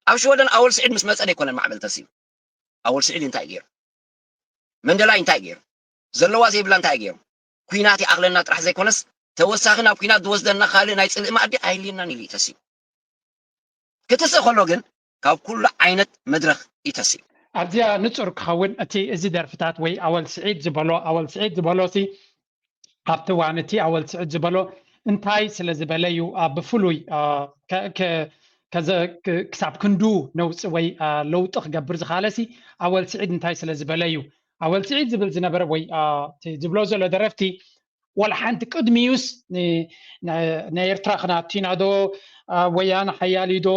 ኣብ ሽወደን ኣወል ስዒድ ምስ መፀ ደይኮነን ማዕበል ተሲኡ። ኣወል ስዒድ እንታይ ገይሩ? መንደላይ እንታይ ገይሩ? ዘለዋ ዘይብላ እንታይ ገይሩ? ኩናት ይኣኽለና ጥራሕ ዘይኮነስ ተወሳኺ ናብ ኩናት ዝወስደና ካልእ ናይ ፅልኢ ማኣዲ ኣየድልየናን ኢሉ እዩ ተሲኡ። ክትስእ ከሎ ግን ካብ ኩሉ ዓይነት መድረኽ እዩ ተሲኡ። ኣብዚኣ ንፁር ክኸውን እቲ እዚ ደርፍታት ወይ ኣወል ስዒድ ዝበሎ ኣወል ስዒድ ዝበሎ ሲ ኣብቲ እዋን እቲ ኣወል ስዒድ ዝበሎ እንታይ ስለ ዝበለ እዩ ብፍሉይ ክሳብ ክንዱ ነውፂ ወይ ለውጢ ክገብር ዝኻለሲ ኣወል ስዒድ እንታይ ስለ ዝበለ እዩ ኣወል ስዒድ ዝብል ዝነበረ ወይ ዝብሎ ዘሎ ደረፍቲ ዋላ ሓንቲ ቅድሚዩስ ናይ ኤርትራ ክናቲና ዶ ወያነ ሓያል ዶ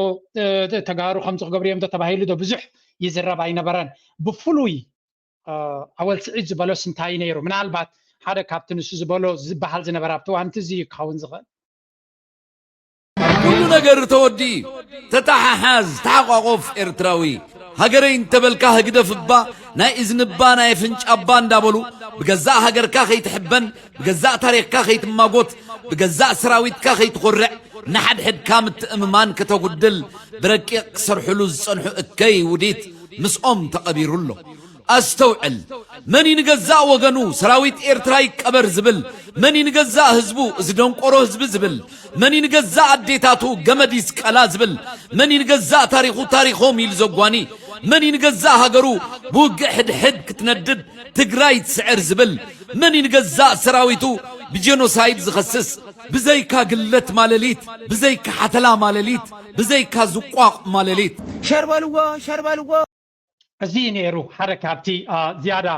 ተጋሩ ከምዚ ክገብሩ እዮም ዶ ተባሂሉ ዶ ብዙሕ ይዝረብ ኣይነበረን ብፍሉይ ኣወል ስዒድ ዝበሎስ እንታይ ነይሩ? ምናልባት ሓደ ካብቲ ንሱ ዝበሎ ዝበሃል ዝነበረ ኣብቲ እዋንቲ እዚ እዩ ክኸውን ዝኽእል። ኩሉ ነገር ተወዲኡ ተተሓሓዝ ተሓቋቆፍ ኤርትራዊ ሃገረይ እንተበልካ ህግደፍ እባ ናይ እዝንባ ናይ ኣፍንጫባ እንዳበሉ ብገዛእ ሃገርካ ከይትሕበን፣ ብገዛእ ታሪኽካ ከይትማጎት፣ ብገዛእ ሰራዊትካ ከይትኾርዕ፣ ንሓድሕድካ ምትእምማን ከተጉድል ብረቂቕ ክሰርሕሉ ዝጸንሑ እከይ ውዲት ምስኦም ተቐቢሩ ኣሎ። ኣስተውዕል። መን እዩ ንገዛእ ወገኑ ሰራዊት ኤርትራ ይቀበር ዝብል? መን እዩ ንገዛእ ህዝቡ እዚ ደንቆሮ ህዝቢ ዝብል? መን እዩ ንገዛእ ኣዴታቱ ገመድ ይስቀላ ዝብል? መን እዩ ንገዛእ ታሪኹ ታሪኾም ኢሉ ዘጓኒ? መን እዩ ንገዛእ ሃገሩ ብውግእ ሕድሕድ ክትነድድ ትግራይ ትስዕር ዝብል? መን እዩ ንገዛእ ሰራዊቱ ብጀኖሳይድ ዝኸስስ? ብዘይካ ግለት ማለሊት፣ ብዘይካ ሓተላ ማለሊት፣ ብዘይካ ዝቋቕ ማለሊት። ሸር በልዎ ሸር በልዎ። እዚ ነይሩ ሓደ ካብቲ ዝያዳ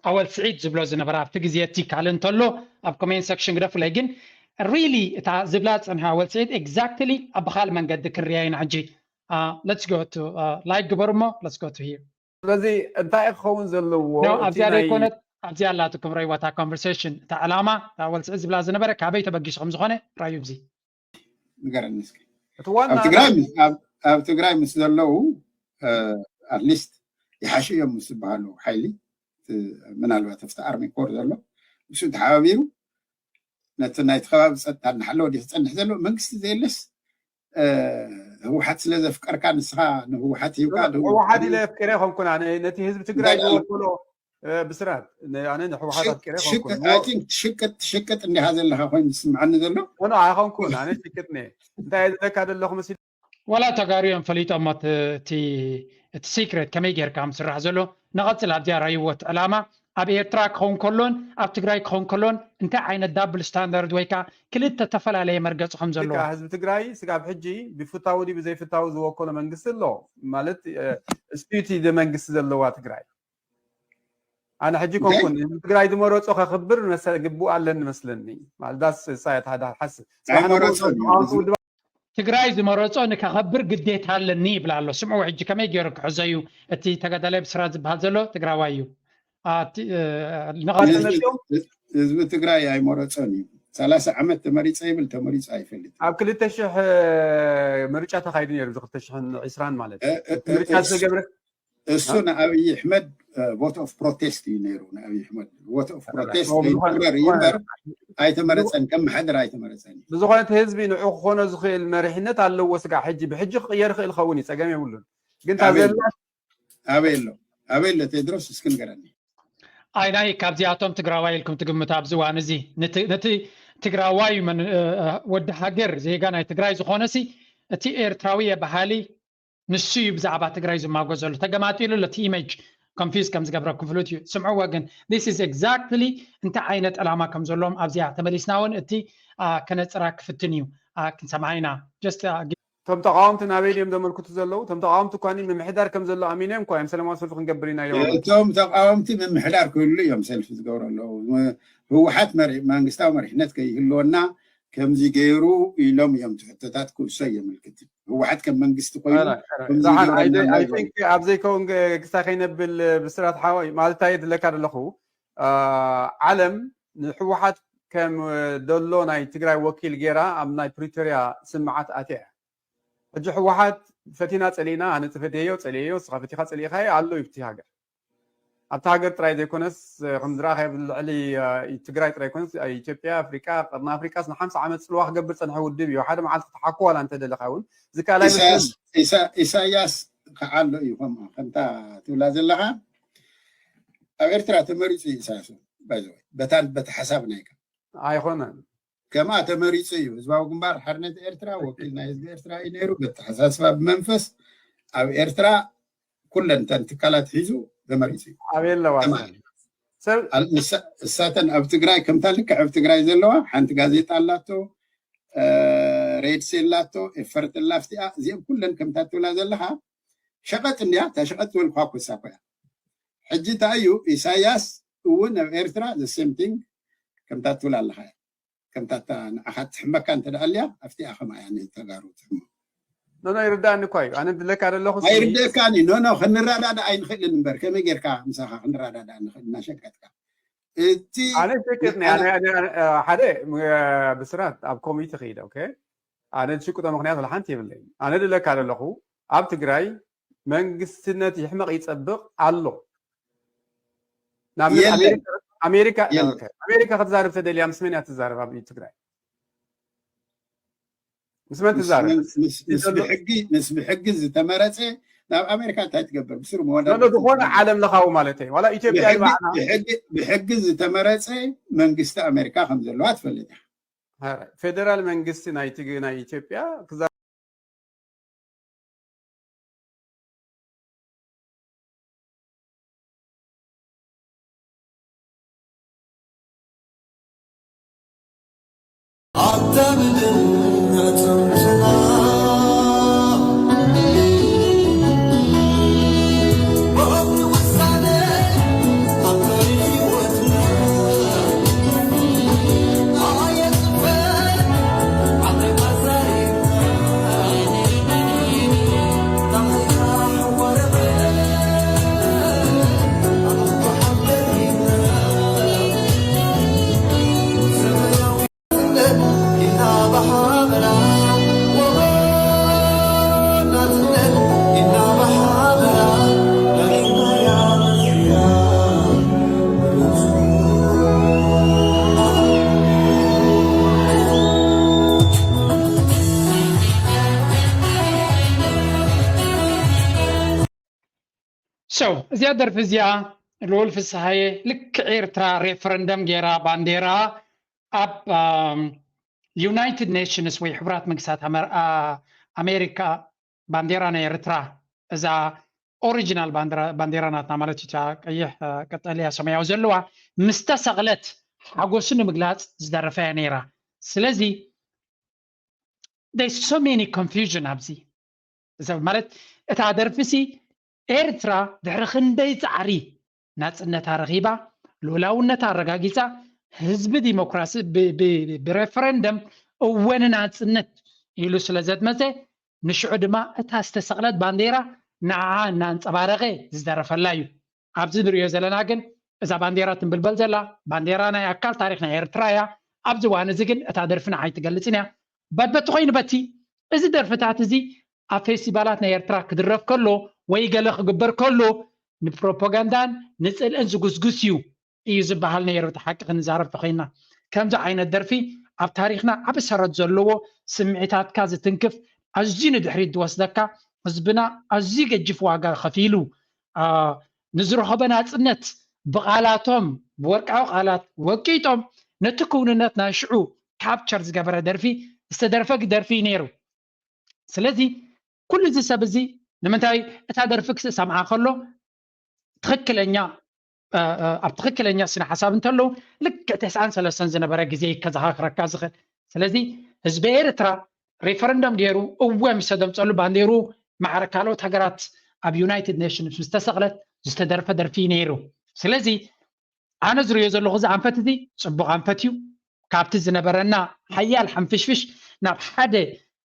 ኣወል ስዒድ ዝብሎ ዝነበረ ኣብቲ ግዜ እቲ ካልእ እንተሎ ኣብ ኮሜንት ሰክሽን ግደፉለይ። ግን ሪሊ እታ ዝብላ ዝፀንሐ ኣወል ስዒድ ኤግዛክትሊ ኣብ ብካል መንገዲ ክንሪያ ኢና ሕጂ። Let's go to like ግበሩ እሞ let's go to here። ስለዚ እንታይ እዩ ክኸውን ዘለዎ? ኣብዚኣ ዘይኮነት ኣብዚኣ ኣላትኩም ረይዋ እታ ኮንቨርሴሽን እታ ዕላማ ኣወል ስዒድ ዝብላ ዝነበረ ካበይ ተበጊሱ ከምዝኾነ ራዩ። እዚ ንገረኒ እስኪ። እቲ ዋና ኣብ ትግራይ ምስ- ኣብ- ኣብ ትግራይ ምስ ዘለዉ ኣትሊስት ይሓሹ እዮም ምስ ዝበሃሉ ሓይሊ እቲ- ምናልባት ኣብቲ ኣርሚ ኮር ዘሎ ምስኡ ተሓባቢሩ ነቲ ናይቲ ከባቢ ፀጥታ እናሓለወ ድዩ ክፀንሕ ዘለዎ? መንግስቲ ዘየለስ እ፣ ህወሓት ስለ ዘፍቀርካ ንስኻ ንህወሓት ሂብካ ዶ- ህወሓት ኢለ ኣፍቂረ ኣይኮንኩን ኣነ ነቲ ህዝቢ ትግራይ እንታይ ዝወከሎ እ፣ ብስራት ን- ኣነ ንህወሓት ኣፍቂረ ኣይኮንኩን ሽቅጥ I think ሽቅጥ ሽቅጥ እንዲኻ ዘለኻ ኮይኑ ዝስምዓኒ ዘሎ ኖ ኣይኮንኩን ኣነ ሽቅጥ ነ እንታይ እየ ዝብለካ ዘለኹ መሲ ዋላ ተጋሩ እዮም ፈሊጦሞ እቲ እቲ- እቲ ሲክሬት ከመይ ጌርካ ምስራሕ ዘሎ። ንቐፅል ኣብዚኣ ራይወት ዕላማ ኣብ ኤርትራ ክኸውን ከሎን ኣብ ትግራይ ክኸውን ከሎን እንታይ ዓይነት ዳብል ስታንዳርድ ወይ ከዓ ክልተ ተፈላለየ መርገፂ ከም ዘለዎ ስጋ ህዝቢ ትግራይ ስጋብ ሕጂ ብፍታዊ ድዩ ብዘይፍታዊ ዝወከሎ መንግስቲ ኣሎ ማለት ስፒቲ መንግስቲ ዘለዋ ትግራይ ኣነ ሕጂ ኮንኩን ህዝቢ ትግራይ ዝመረፆ ከክብር መሰ- ግቡእ ኣለኒ መስለኒ ማለት ዳስ ሳየት ሓደ ሓስብ ኣይመረፆን እዩ። ትግራይ ዝመረፆ ንከኸብር ግዴታ ኣለኒ ይብላ ኣሎ። ስምዑ ሕጂ ከመይ ገይሩ ክሕዞ እዩ እቲ ተጋዳላይ ብስራት ዝበሃል ዘሎ ትግራዋይ እዩ። ኣቲ- እ፣ ንቐፅል ህዝቢ- ህዝቢ ትግራይ ኣይመረፆን እዩ። ሰላሳ ዓመት ተመሪፀ ይብል ተመሪፁ ኣይፈልጥ። ኣብ ክልተ ሽሕ ምርጫ ተኻይዱ ነይሩ እዚ ክልተ ሽሕን ዕስራን ማለት እ- እ- እ- ምርጫ ዝተገብረ እሱ ንኣብይ ኣሕመድ ቮት ኦፍ ፕሮቴስት እዩ ነይሩ። ንኣብይ ኣሕመድ ቮት ኦፍ ፕሮቴስት ብዝኾነ- ይበረር እዩ እምበር ኣይተመረፀን፣ ከም መሓደር ኣይተመረፀን እዩ። ብዝኾነ እቲ ህዝቢ ንዑ ክኾኖ ዝኽእል መሪሕነት ኣለዎ። ስጋዕ ሕጂ ብሕጂ ክቕየር ይኽእል ይኸውን እዩ፣ ፀገም የብሉን። ግን እታ ኣበይ ዘላ ኣበይ ኣሎ ኣበይ ኣሎ ቴድሮስ እስኪ ንገረኒ። ኣይናይ ካብዚኣቶም ትግራዋይ ኢልኩም ትግምቱ ኣብዚ እዋን እዚ ነቲ ነቲ ትግራዋይ መን- እ፣ እ፣ ወዲ ሃገር ዜጋ ናይ ትግራይ ዝኾነሲ እቲ ኤርትራዊ የበሃሊ ንሱ እዩ ብዛዕባ ትግራይ ዝማጎ ዘሎ ተገማጢሉ ኣሎ እቲ ኢሜጅ ኮንፊዝ ከም ዝገብረኩም ፍሉጥ እዩ። ስምዕዎ ግን this is exactly እንታይ ዓይነት ዕላማ ከም ዘለዎም ኣብዚኣ ተመሊስና እውን እቲ አ፣ ከነፅራ ክፍትን እዩ። አ፣ ክንሰምዓ ኢና። Just አ፣ እቶም ተቃወምቲ ናበይ ድዮም ዘመልክቱ ዘለዉ? እቶም ተቃወምቲ እኳ ምምሕዳር ከም ዘሎ ኣሚኖም እኳ እዮም ሰላማዊ ሰልፊ ክንገብር ኢና እዮም። እቶም ተቃወምቲ ምምሕዳር ክህሉ እዮም ሰልፊ ዝገብሩ ኣለዉ። ህወሓት መሪ- መንግስታዊ መሪሕነት ከይህልወና ከምዚ ገይሩ ኢሎም እዮም እቲ ሕቶታት ክእሶ የመልክት። ህወሓት ከም መንግስቲ ኮይኑ ከምዚ ዛሓን ይገብረና ኣይደ- ኣሎ I ይበሉ። think ኣብ ዘይከውን ገ- ክስታይ ከይነብል ብስራት ሓወይ ማለት እንታይ የድለካ ዘለኹ አ፣ ዓለም ንህወሓት ከም ደሎ ናይ ትግራይ ወኪል ገይራ ኣብ ናይ ፕሪቶርያ ስምዓት ኣትያ እያ። ሕጂ ህወሓት ፈቲና ፀሊእና ኣነ ፈትየዮ ፀሊእዮ ንስኻ ፈቲኻ ፀሊእኻዮ ኣሎ እዩ ኣብቲ ሃገር ኣብቲ ሃገር ጥራይ ዘይኮነስ ከም ዝረኣኻዮ ልዕሊ አ፣ ትግራይ ጥራይ ኮነስ ኢትዮጵያ ኣፍሪቃ ቀርኒ ኣፍሪቃስ ንሓምሳ ዓመት ፅልዋ ክገብር ፀንሐ ውድብ እዩ ሓደ መዓልቲ ክትሓኮ ዋላ እንተደለኻ እውን ዝከኣል ኣይመስለኒ ኢሳያስ ኢሳ- ኢሳያስ ከዓ ኣሎ እዩ ከምኡ ከምታ ትብላ ዘለኻ ኣብ ኤርትራ ተመሪፁ እዩ ኢሳያስ ባይዘወይ በታ በቲ ሓሳብ ናይካ ኣይኮነን ከማ ተመሪፁ እዩ ህዝባዊ ግንባር ሓርነት ኤርትራ ወኪል ናይ ህዝቢ ኤርትራ እዩ ነይሩ በተሓሳስባ ብመንፈስ ኣብ ኤርትራ ኩለን እተን ትካላት ሒዙ ተመሪፁ እዩ ኣበይ ኣለዋ ከማ ሰብ እሳ- እሳተን ኣብ ትግራይ ከምታ ልክዕ ኣብ ትግራይ ዘለዋ ሓንቲ ጋዜጣ ኣላቶ ሬድሲ ኣላቶ ኤፈርት ኣላፍቲኣ እዚኦም ኩለን ከምታ ትብላ ዘለካ ሸቀጥ እንድያ እታ ሸቀጥ ዝበልኳ ኮሳ ኮያ ሕጂ እንታይ እዩ ኢሳያስ እውን ኣብ ኤርትራ the same thing ከምታ ትብል ኣለካ እያ ከምታ እታ ንዓኻ ትሕመካ እንተ ደኣ ኣልያ ኣብቲኣ ከማ እያ ንተጋሩ ትሕሞ ኖኖ ይርዳእኒ እኳ እዩ ኣነ ድለካ ዘለኹ ኣይርደእካን እዩ ኖኖ ክንረዳዳእ ኣይንኽእልን እምበር ከመይ ጌርካ ምሳኻ ክንረዳዳእ ንኽእል እናሸቀጥካ እቲ ኣነ ሸቅጥ ነይ ኣነ ኣነ ኣነ ሓደ ም- ብስራት ኣብ ኮሚቴ ከይደ ኦኬ ኣነ ዝሽቅጦ ምክንያት ወላ ሓንቲ የብለይ ኣነ ድለካ ዘለኹ ኣብ ትግራይ መንግስትነት ይሕመቕ ይፀብቕ ኣሎ ንኣብነት የለን። ኣሜሪካ ኣሜሪካ የለን። ኦኬ፣ ኣሜሪካ ክትዛረብ ተደልያ ምስ መን እያ ትዛረብ ኣብ ትግራይ? ምስ መን ትዛረብ? ምስ- ምስ- ምስ ብሕጊ ምስ ብሕጊ ዝተመረፀ ናብ ኣሜሪካ እንታይ ትገብር? ብስሩ መወዳድርቲ ዘሎ ዝኾነ ዓለም ለኻዊ ማለት እዩ። ዋላ ኢትዮጵያ ብሕጊ- ይባዕና ብሕጊ- ብሕጊ ዝተመረፀ መንግስቲ ኣሜሪካ ከም ዘለዋ ትፈልጥ እያ። ፌደራል መንግስቲ ናይ ትግ- ናይ ኢትዮጵያ ክዛ- So እዚኣ ደርፊ እዚኣ ልኡል ፍስሃየ ልክዕ ኤርትራ ሬፈረንደም ገይራ ባንዴራ ኣብ ዩናይትድ ኔሽንስ ወይ ሕቡራት መንግስታት ኣመር- ኣ- ኣሜሪካ ባንዴራ ናይ ኤርትራ እዛ ኦሪጂናል ባንዴራ ናትና ማለት እዩ፣ እታ ቀይሕ፣ ቀጠልያ፣ ሰማያዊ ዘለዋ ምስ ተሰቕለት ሓጎሱ ንምግላፅ ዝደረፈያ ነይራ። ስለዚ there's so many confusion ኣብዚ ማለት እታ ደርፊሲ ኤርትራ ድሕሪ ክንደይ ፃዕሪ ናፅነታ ረኺባ፣ ልኡላውነታ ኣረጋጊፃ፣ ህዝቢ ዲሞክራሲ ብሬፈረንደም እወ ንናፅነት ኢሉ ስለ ዘድመፀ፣ ንሽዑ ድማ እታ ዝተሰቕለት ባንዴራ ንዓዓ እናንፀባረቐ ዝደረፈላ እዩ። ኣብዚ ንሪኦ ዘለና ግን እዛ ባንዴራ ትንብልበል ዘላ ባንዴራ ናይ ኣካል ታሪክ ናይ ኤርትራ እያ። ኣብዚ እዋን እዚ ግን እታ ደርፊ ንዓይ ትገልፅን እያ። በትበቲ ኮይኑ በቲ እዚ ደርፍታት እዚ ኣብ ፌስቲቫላት ናይ ኤርትራ ክድረፍ ከሎ ወይ ገለ ክግበር ከሎ ንፕሮፓጋንዳን ንፅልእን ዝጉስጉስ እዩ እዩ ዝበሃል ነይሩ። እቲ ሓቂ ክንዛረብ ተኮይና ከምዚ ዓይነት ደርፊ ኣብ ታሪክና ዓቢ ሰረት ዘለዎ ስምዒታትካ ዝትንክፍ ኣዝዩ ንድሕሪት ዝወስደካ ህዝብና ኣዝዩ ገጅፍ ዋጋ ከፊሉ ንዝረኸቦ ናፅነት ብቃላቶም ብወርቃዊ ቃላት ወቂጦም ነቲ ክውንነት ናይ ሽዑ ካፕቸር ዝገበረ ደርፊ ዝተደርፈ ደርፊ እዩ ነይሩ። ስለዚ ኩሉ እዚ ሰብ እዚ ንምንታይ እታ ደርፊ ክሰምዓ ከሎ ትኽክለኛ ኣብ ትኽክለኛ ስነ ሓሳብ እንተለዉ ልክዕ ተስዓን ሰለስተን ዝነበረ ግዜ ከዘኻኽረካ ዝኽእል። ስለዚ ህዝቢ ኤርትራ ሬፈረንደም ገይሩ እወ ምስ ተደምፀሉ ባንዴሩ ማዕረ ካልኦት ሃገራት ኣብ ዩናይትድ ኔሽንስ ምስ ተሰቕለት ዝተደርፈ ደርፊ እዩ ነይሩ። ስለዚ ኣነ ዝሪኦ ዘለኹ እዚ ኣንፈት እዚ ፅቡቕ ኣንፈት እዩ። ካብቲ ዝነበረና ሓያል ሓንፍሽፍሽ ናብ ሓደ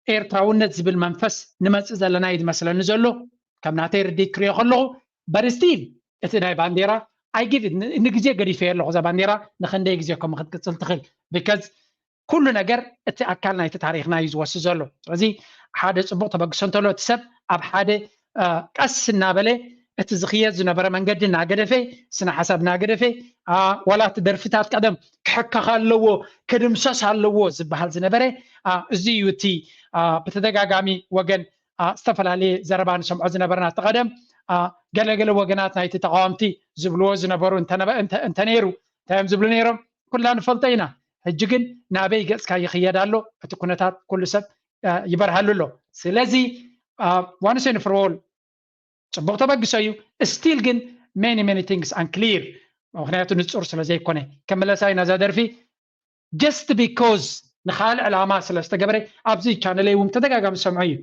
ኤርትራውነት ዝብል መንፈስ ንመፅእ ዘለና እዩ ዝመስለኒ ዘሎ። ከም ናተይ ርድኢት ክሪኦ ከለኹ በርስቲል እቲ ናይ ባንዴራ ኣይጊቭ ንግዜ ገዲፈዮ ኣለኹ። እዛ ባንዴራ ንክንደይ ግዜ ከም ክትቅፅል ትኽእል ብከዝ ኩሉ ነገር እቲ ኣካል ናይቲ ታሪክና እዩ ዝወስድ ዘሎ። ስለዚ ሓደ ፅቡቕ ተበግሶ እንተሎ እቲ ሰብ ኣብ ሓደ ቀስ እናበለ እቲ ዝኽየድ ዝነበረ መንገዲ እናገደፈ ስነ ሓሳብ እናገደፈ ዋላ እቲ ደርፍታት ቀደም ክሕከኽ ኣለዎ ክድምሰስ ኣለዎ ዝበሃል ዝነበረ እዚ እዩ። እቲ ብተደጋጋሚ ወገን ዝተፈላለየ ዘረባ ንሰምዖ ዝነበርና እቲ ቀደም ገለገለ ወገናት ናይቲ ተቃወምቲ ዝብልዎ ዝነበሩ እንተነይሩ እንታይ እዮም ዝብሉ ነይሮም? ኩላ ንፈልጦ ኢና። ሕጂ ግን ናበይ ገፅካ ይኽየድ ኣሎ? እቲ ኩነታት ኩሉ ሰብ ይበርሃሉ ኣሎ። ስለዚ ዋንስ ኤንድ ፎር ኦል ፅቡቕ ተበግሶ እዩ። ስቲል ግን many many things unclear፣ ምክንያቱ ንፁር ስለ ዘይኮነ። ከመለሳ ኢና እዛ ደርፊ just because ንካልእ ዕላማ ስለ ዝተገበረ ኣብዚ ቻነለይ እውን ተደጋጋሚ ዝሰምዖ እዩ።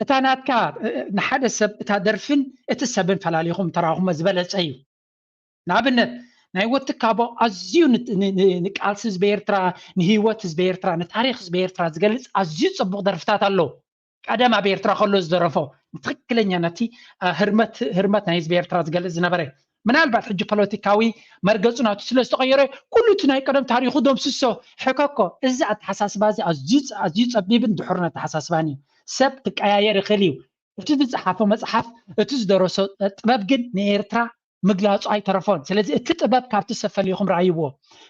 እታ ናትካ ንሓደ ሰብ እታ ደርፍን እቲ ሰብን ፈላሊኹም ተራኹሞ ዝበለፀ እዩ። ንኣብነት ናይ ወትካቦ ኣዝዩ ንቃልሲ ህዝቢ ኤርትራ፣ ንህይወት ህዝቢ ኤርትራ፣ ንታሪክ ህዝቢ ኤርትራ ዝገልፅ ኣዝዩ ፅቡቕ ደርፍታት ኣለዉ። ቀደም ኣብ ኤርትራ ከሎ ዝደረፎ ንትክክለኛ ነቲ ህርመት ህርመት ናይ ህዝቢ ኤርትራ ዝገልፅ ዝነበረ ምናልባት ሕጂ ፖለቲካዊ መርገፁ ናቱ ስለ ዝተቐየረ ኩሉ እቲ ናይ ቀደም ታሪኹ ደምስሶ ሕከኮ። እዚ ኣተሓሳስባ እዚ ኣዝዩ ኣዝዩ ፀቢብን ድሑርን ኣተሓሳስባን እዩ። ሰብ ክቀያየር ይኽእል እዩ። እቲ ዝፀሓፎ መፅሓፍ እቲ ዝደረሶ ጥበብ ግን ንኤርትራ ምግላጹ ኣይተረፎን። ስለዚ እቲ ጥበብ ካብቲ ሰብ ፈሊኹም ረኣይዎ።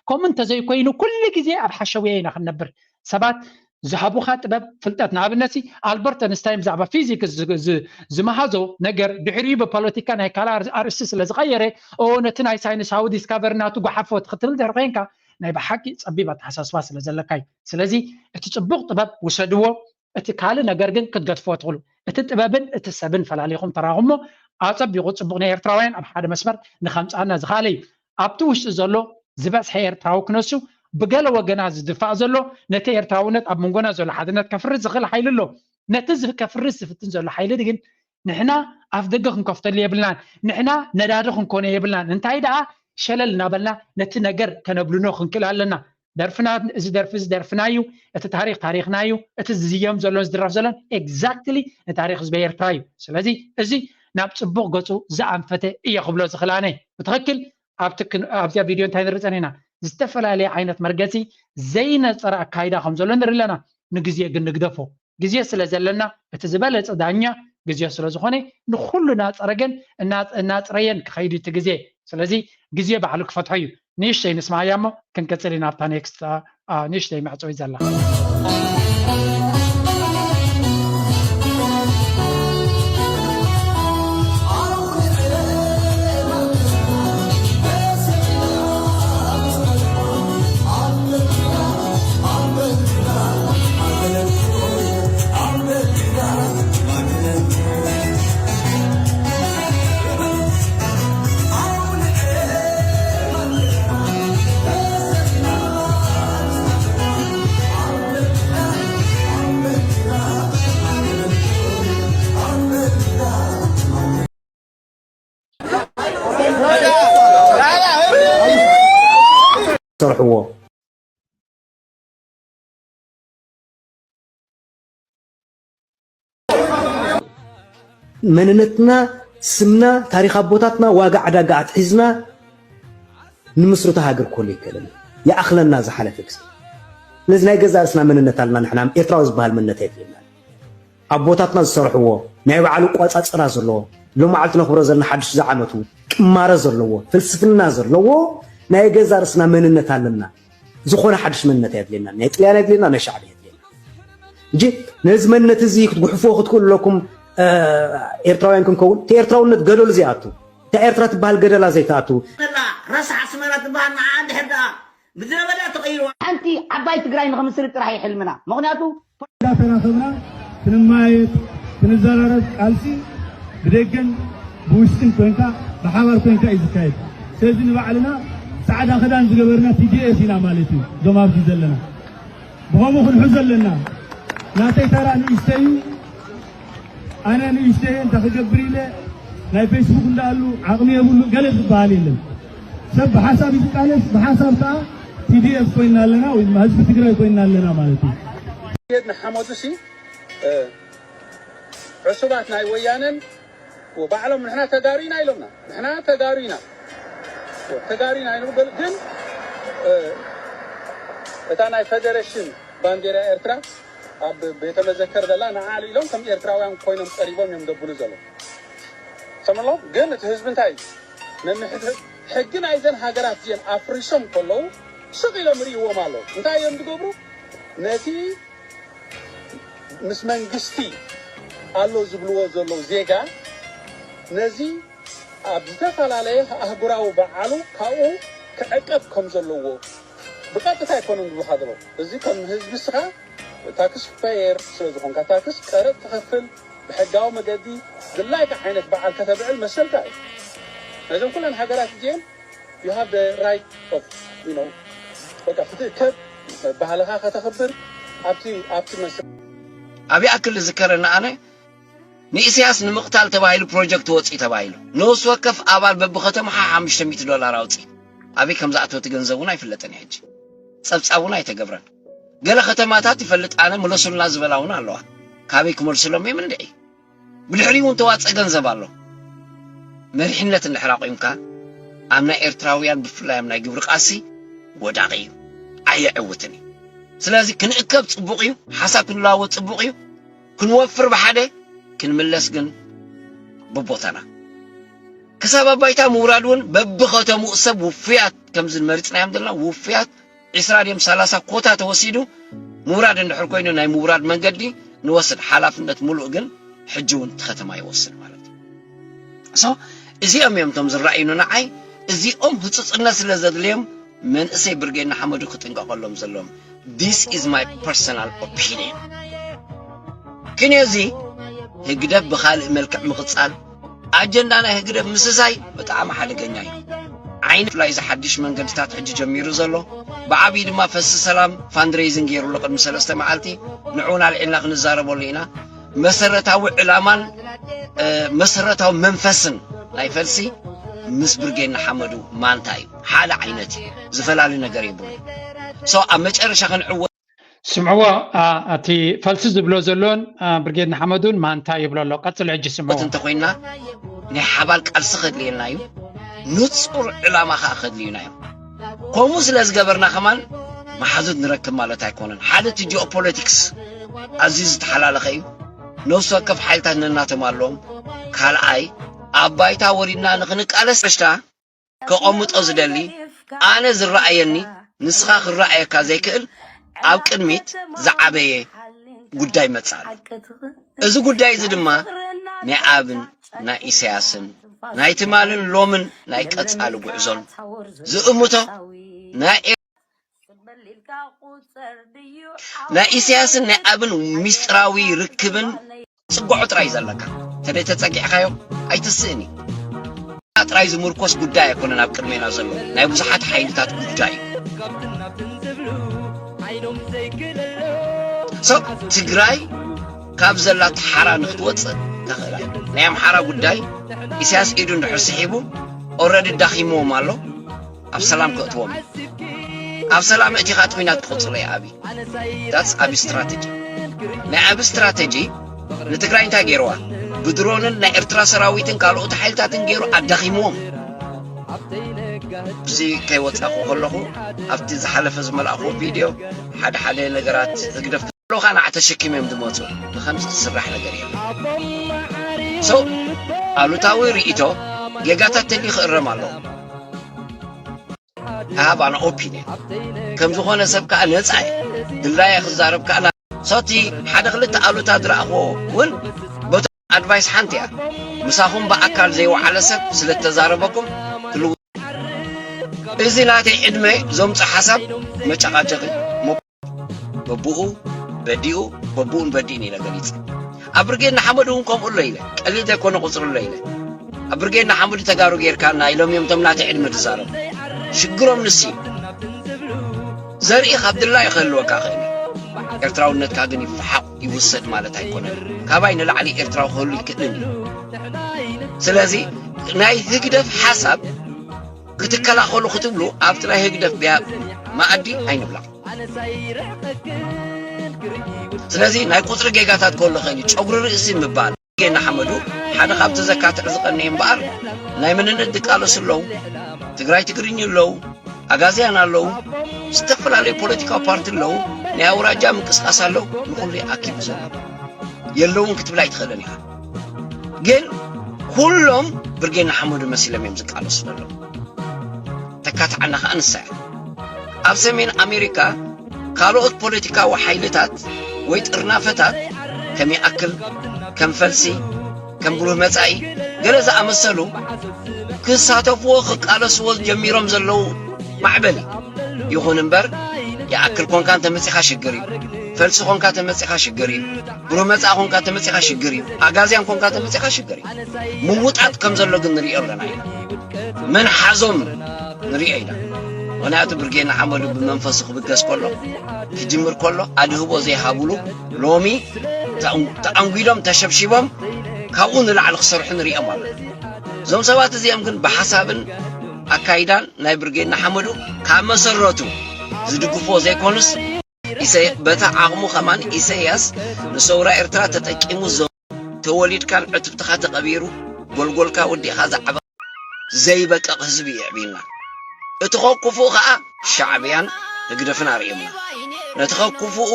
ከምኡ እንተዘይኮይኑ ኩሉ ግዜ ኣብ ሓሸውየ ኢና ክንነብር። ሰባት ዝሃቡኻ ጥበብ፣ ፍልጠት፣ ንኣብነት ሲ ኣልበርት ኣንስታይን ብዛዕባ ፊዚክስ ዝ- ዝ- ዝመሃዞ ነገር ድሕሪኡ ብፖለቲካ ናይ ካልእ ኣር- ኣርእስቲ ስለ ዝቐየረ፣ ኦ ነቲ ናይ ሳይንሳዊ ዲስካቨሪ ናቱ ጓሓፎ ክትብል ድሕሪ ኮይንካ ናይ ብሓቂ ጸቢብ ኣተሓሳስባ ስለ ዘለካ እዩ። ስለዚ እቲ ጽቡቕ ጥበብ ውሰድዎ፣ እቲ ካልእ ነገር ግን ክትገድፍዎ ትኽእሉ። እቲ ጥበብን እቲ ሰብን ፈላሊኹም ተራኹሞ ኣጸቢቑ ጽቡቕ። ናይ ኤርትራውያን ኣብ ሓደ መስመር ንኸምጽኣና ዝኸኣለ እዩ። ኣብቲ ውሽጢ ዘሎ ዝበዝሐ ኤርትራዊ ክነሱ ብገለ ወገና ዝድፋእ ዘሎ ነቲ ኤርትራውነት ኣብ መንጎና ዘሎ ሓድነት ከፍርስ ዝኽእል ሓይሊ ኣሎ። ነቲ ዝ- ከፍርስ ዝፍትን ዘሎ ሓይሊ ግን ንሕና ኣፍ ደገ ክንከፍተሉ የብልናን። ንሕና ነዳዲ ክንኮኖ የብልናን። እንታይ ደኣ ሸለል እናበልና ነቲ ነገር ከነብልኖ ክንክእል ኣለና። ደርፍና እዚ ደርፊ እዚ ደርፍና እዩ፣ እቲ ታሪክ ታሪክና እዩ፣ እቲ ዝዝየም ዘሎን ዝድረፍ ዘሎን ኤግዛክትሊ ንታሪክ ህዝቢ ኤርትራ እዩ። ስለዚ እዚ ናብ ጽቡቅ ገጹ ዝኣንፈተ እየ ክብሎ ዝኽእል ኣነ። ብትኽክል ኣብቲ ክን- ኣብዚኣ ቪድዮ እንታይ ንርኢ ጸኒሕና? ዝተፈላለየ ዓይነት መርገጺ ዘይነጸረ ኣካይዳ ከም ዘሎ ንርኢ ኣለና። ንግዜ ግን ንግደፎ። ግዜ ስለ ዘለና እቲ ዝበለጸ ዳኛ ግዜ ስለ ዝኾነ ንኹሉ እናጸረገን እና- እናጽረየን ክኸይድ እቲ ግዜ። ስለዚ ግዜ ባዕሉ ክፈትሖ እዩ። ንእሽተይ ንስማያ እሞ ክንቅጽል ኢና ኣብታ ኔክስት ንእሽተይ መዕጸዊ ዘላ። ሰርሕዎ። መንነትና፣ ስምና፣ ታሪኽ ኣቦታትና ዋጋ ዕዳጋ ኣትሒዝና ንምስርቶ ሃገር ክህሉ ይክእልን ይኣኽለና ዝሓለፈ ግዜ። ስለዚ ናይ ገዛእ ርእስና መንነት ኣለና። ንሕና ኤርትራዊ ዝበሃል መንነት የድልየና። ኣቦታትና ዝሰርሕዎ ናይ ባዕሉ ቆጻጽራ ዘለዎ ሎም መዓልቲ ነኽብሮ ዘለና ሓድሽ ዝዓመቱ ቅማረ ዘለዎ ፍልስፍና ዘለዎ ናይ ገዛእ ርእስና መንነት ኣለና። ዝኾነ ሓድሽ መንነት ኣየድልየና። ናይ ጥልያን ኣየድልየና፣ ናይ ሻዕብያ ኣየድልየና። እንጂ ነዚ መንነት እዚ ክትጉሕፍዎ ክትክእሉ ኣለኩም። ኤርትራውያን ክንከውን እቲ ኤርትራውነት ገደሉ ዘይኣቱ፣ እታ ኤርትራ ትበሃል ገደላ ዘይትኣቱ። ላ ረሳሕ ኣስመራ ትበሃል ንዓ እንድሕር ደኣ ምድረ በዳ ተቐይርዋ። ሓንቲ ዓባይ ትግራይ ንኽምስርት ጥራሕ እዩ ሕልምና። ምኽንያቱ እንዳተራኸብና ክንማየጥ ክንዘራረብ ቃልሲ ብደገን ብውሽጥን ኮንካ ብሓባር ኮንካ እዩ ዝካየድ። ስለዚ ንባዕልና ፃዕዳ ክዳን ዝገበርና ቲ ዲ ኤፍ ኢና ማለት እዩ። እዞም ኣብዚ ዘለና ብኸምኡ ክንሕዞ ኣለና። ናተይ ተራ ንእሽተይ እዩ። ኣነ ንእሽተይ እንታይ ክገብር ኢለ ናይ ፌስቡክ እንዳኣሉ ዓቕሚ የብሉ ገለ ዝበሃል የለን። ሰብ ብሓሳብ እዩ ዝቃለስ፣ ብሓሳብ ከዓ ቲ ዲ ኤፍ ኮይና ኣለና ወይ ድማ ህዝቢ ትግራይ ኮይና ኣለና ማለት እዩ። ንሓመዱ ሲ ዕሱባት ናይ ወያነን ባዕሎም ንሕና ተጋሩ ኢና ኢሎምና። ንሕና ተጋሩ ኢና ተጋሩ ኢና ኢሎም ግን እታ ናይ ፌደሬሽን ባንዴራ ኤርትራ ኣብ ቤተ መዘከር ዘላ ንዓ ኢሎም ከም ኤርትራውያን ኮይኖም ቀሪቦም እዮም ዘብሉ ዘለዉ። ሰምሎ ግን እቲ ህዝቢ እንታይ እዩ ነንሕድ ሕጊ ናይዘን ሃገራት እዚአን ኣፍሪሶም ከለዉ ስቕ ኢሎም ርእይዎም ኣለዉ። እንታይ እዮም ዝገብሩ? ነቲ ምስ መንግስቲ ኣሎ ዝብልዎ ዘለዉ ዜጋ ነዚ ኣብ ዝተፈላለየ ኣህጉራዊ በዓሉ ካብኡ ክዕቀብ ከም ዘለዎ ብቐጥታ ኣይኮነን ዝብሉኻ ዘለዉ። እዚ ከም ህዝቢ እስኻ ታክስ ፔየር ስለ ዝኾንካ ታክስ ቀረጥ ትኸፍል ብሕጋዊ መገዲ ድላይካ ዓይነት በዓል ከተብዕል መሰልካ እዩ። ነዞም ኩለን ሃገራት እዚአን you have the right of you know በቃ ክትእከብ ባህልኻ ከተኽብር ኣብቲ ኣብቲ መሰል ኣብ ይኣክል ዝዝከረኒ ኣነ ንኢሳያስ ንምቕታል ተባሂሉ ፕሮጀክት ወፂ ተባሂሉ ነብሲ ወከፍ ኣባል በብከተምኻ ሓሙሽተ ሚእቲ ዶላር ኣውፂ ኣበይ ከም ዝኣተወ እቲ ገንዘብ እውን ኣይፍለጥን ሕጂ ፀብፃብ እውን ኣይተገብረን ገለ ከተማታት ይፈልጥ ኣነ ምለሱልና ዝበላ እውን ኣለዋ ካበይ ክመልስሎም እዮም እንድዒ ብድሕሪኡ እውን ተዋፀ ገንዘብ ኣሎ መሪሕነት እንድሕር ኣቑምካ ኣብ ናይ ኤርትራውያን ብፍላይ ኣብ ናይ ግብሪ ቃልሲ ወዳቒ እዩ ኣየዕውትን እዩ ስለዚ ክንእከብ ፅቡቕ እዩ ሓሳብ ክንለዋወጥ ፅቡቕ እዩ ክንወፍር ብሓደ ክንምለስ ግን ብቦታና ክሳብ ኣብ ባይታ ምውራድ እውን በብኸተምኡ ሰብ ውፉያት፣ ከምዚ መሪፅናዮም ዘለና ውፉያት ዒስራ ድዮም ሰላሳ ኮታ ተወሲዱ ምውራድ እንድሕር ኮይኑ ናይ ምውራድ መንገዲ ንወስድ። ሓላፍነት ሙሉእ ግን ሕጂ እውን እቲ ከተማ ይወስድ ማለት እዩ። So እዚኦም እዮም እቶም ዝረኣዩኒ ንዓይ። እዚኦም ህፁፅነት ስለ ዘድልዮም መንእሰይ ብርጌድ ንሓመዱ ክጥንቀቐሎም ዘለዎም። This is my personal opinion። ግን እዚ ህግደፍ ብኻልእ መልክዕ ምቕጻል፣ ኣጀንዳ ናይ ህግደፍ ምስሳይ ብጣዕሚ ሓደገኛ እዩ። ዓይኒ ብፍላይ እዚ ሓድሽ መንገድታት ሕጂ ጀሚሩ ዘሎ፣ ብዓብዪ ድማ ፈሲ ሰላም ፋንድሬይዚንግ ገይሩሎ ቅድሚ ሰለስተ መዓልቲ፣ ንዕኡ ኣልዒልና ክንዛረበሉ ኢና። መሰረታዊ ዕላማን መሰረታዊ መንፈስን ናይ ፈልሲ ምስ ብርጌድ ንሓመዱ ማንታ እዩ። ሓደ ዓይነት እዩ፣ ዝፈላለ ነገር የብሉ። So ኣብ መጨረሻ ክንዕወት ስምዕዎ። እቲ ፈልሲ ዝብሎ ዘሎን ብርጌድ ንሓመዱን ማንታ ይብሎ ኣሎ። ቀፅሎ ሕጂ ስምዕዎ። እንተኮይና ናይ ሓባር ቃልሲ ከድልየና እዩ፣ ንፁር ዕላማ ከዓ ከድልዩና እዮም። ከምኡ ስለ ዝገበርና ከማን መሓዙት ንረክብ ማለት ኣይኮነን። ሓደ እቲ ጂኦፖለቲክስ ኣዝዩ ዝተሓላለኸ እዩ። ነፍሲ ወከፍ ሓይልታት ነናቶም ኣለዎም። ካልኣይ ኣብ ባይታ ወሪድና ንክንቃለስ ሽታ ከቐምጦ ዝደሊ ኣነ ዝረኣየኒ ንስኻ ክረኣየካ ዘይክእል ኣብ ቅድሚት ዝዓበየ ጉዳይ መጻል። እዚ ጉዳይ እዚ ድማ ናይ ኣብን ናይ ኢሳያስን ናይ ትማልን ሎምን ናይ ቀጻሊ ጉዕዞን ዝእምቶ ናይ ናይ ኢሳያስን ናይ ኣብን ሚስጥራዊ ርክብን ጽግዖ ጥራይ ዘለካ። ተደይ ተጸጊዕካዮ ኣይትስእን እዩ። ጥራይ ዝምርኮስ ጉዳይ ኣይኮነን ኣብ ቅድሜና ዘሎ ናይ ብዙሓት ሓይልታት ጉዳይ እዩ። So ትግራይ ካብ ዘላት ሓራ ንክትወፅእ ተኽእላ እዩ። ናይ ኣምሓራ ጉዳይ ኢሳያስ ኢዱ እንድሕር ስሒቡ ኦረዲ ዳኺምዎም ኣሎ። ኣብ ሰላም ከእትዎም ኣብ ሰላም እቲ ኻት ኲናት ክቕፅሎ እዩ። ኣቢ ዳትስ ኣቢ ስትራቴጂ ናይ ኣቢ ስትራቴጂ ንትግራይ እንታይ ገይርዋ? ብድሮንን ናይ ኤርትራ ሰራዊትን ካልኦት ሓይልታትን ገይሩ ኣዳኺምዎም። እዚ ከይወፃኹ ከለኹ ኣብቲ ዝሓለፈ ዝመልኣኹ ቪድዮ ሓደ ሓደ ነገራት ህግደፍ ሎኻ ንዓ ተሸኪሞም ዝመፁ ንኸምዚ ዝስራሕ ነገር የለ። So ኣሉታዊ ርእይቶ ጌጋታት ተልዩ ክእረም ኣለዎ። I have an opinion ከም ዝኾነ ሰብ ከዓ ነፃ እየ። ድላየ ክዛረብ ከዓ ሶቲ ሓደ ክልተ ኣሉታ ዝረኣኽዎ እውን በቶም ኣድቫይስ ሓንቲ እያ። ምሳኹም ብኣካል ዘይወዓለ ሰብ ስለ እተዛረበኩም ክልውጥ እዚ ናተይ ዕድመ ዘምፅኦ ሓሳብ መጨቓጨቒ በቡኡ በዲኡ በቡኡን በዲእን ኢለ ገሊፀ። ኣብ ብርጌድ ንሓመዱ እውን ከምኡ ኣሎ ኢለ ቀሊል ዘይኮነ ቁፅሪ ኣሎ ኢለ ኣብ ብርጌድ ንሓመዱ ተጋሩ ጌርካ ናይ ሎሚዮም ቶም ናተይ ዕድመ ዝዛረቡ ሽግሮም ንሱ እዩ። ዘርኢ ካብ ድላዩ ክህልወካ ክእል እዩ። ኤርትራውነትካ ግን ይፈሓቕ ይውሰድ ማለት ኣይኮነን። ካባይ ንላዕሊ ኤርትራዊ ክህሉ ይክእልን እዩ። ስለዚ ናይ ህግደፍ ሓሳብ ክትከላኸሉ ክትብሉ ኣብቲ ናይ ህግደፍ ብያ መኣዲ ኣይንብላዕ። ስለዚ ናይ ቁፅሪ ጌጋታት ክህሉ ይኽእል እዩ። ጨጉሪ ርእሲ ምባል ጌና ሓመዱ ሓደ ካብቲ ዘካትዕ ዝቐንየ እምበኣር ናይ መንነት ዝቃለሱ ኣለዉ። ትግራይ ትግርኝ ኣለዉ። ኣጋዝያን ኣለዉ። ዝተፈላለዩ ፖለቲካዊ ፓርቲ ኣለዉ። ናይ ኣውራጃ ምንቅስቃስ ኣለዉ። ንኹሉ ኣኪቡ ዘሎ የለውን ክትብል ኣይትኽእልን ኢኻ። ግን ኩሎም ብርጌድ ንሓመዱ መሲሎም እዮም ዝቃለሱ ዘለዉ። ተካትዓና ከዓ ንሳ እያ። ኣብ ሰሜን ኣሜሪካ ካልኦት ፖለቲካዊ ሓይልታት ወይ ጥርናፈታት ከም ይኣክል ከም ፈልሲ ከም ብሩህ መጻኢ ገለ ዝኣመሰሉ ክሳተፍዎ ክቃለስዎ ጀሚሮም ዘለዉ ማዕበል እዩ። ይኹን እምበር ይኣክል ኮንካ እንተመጺኻ ሽግር እዩ። ፈልሲ ኮንካ ተመጺኻ ሽግር እዩ። ብሩህ መጻኢ ኮንካ ተመጺኻ ሽግር እዩ። ኣጋዝያን ኮንካ ተመጺኻ ሽግር እዩ። ምውጣጥ ከም ዘሎ ግን ንሪኦ ኣለና ኢና። መን ሓዞም ንሪኦ ኢና። ምኽንያቱ ብርጌድ ንሓመዱ ብመንፈሱ ክብገስ ከሎ ክጅምር ከሎ ኣድህቦ ዘይሃብሉ ሎሚ ተኣንጒዶም ተሸብሺቦም ካብኡ ንላዕሊ ክሰርሑ ንሪኦም ኣለና። እዞም ሰባት እዚኦም ግን ብሓሳብን ኣካይዳን ናይ ብርጌድ ንሓመዱ ካብ መሰረቱ ዝድግፍዎ ዘይኮኑስ በታ ዓቕሙ ከማን ኢሰያስ ንሰውራ ኤርትራ ተጠቂሙ ዞ ተወሊድካን ዕትብትኻ ተቐቢሩ ጎልጎልካ ወዲእኻ ዝዓበ ዘይበቀቕ ህዝቢ የዕብየና። እቲ ኸ ክፉእ ኸኣ ሻዕብያን ህግደፍን ኣርእዮምና። ነቲ ኸ ክፉኡ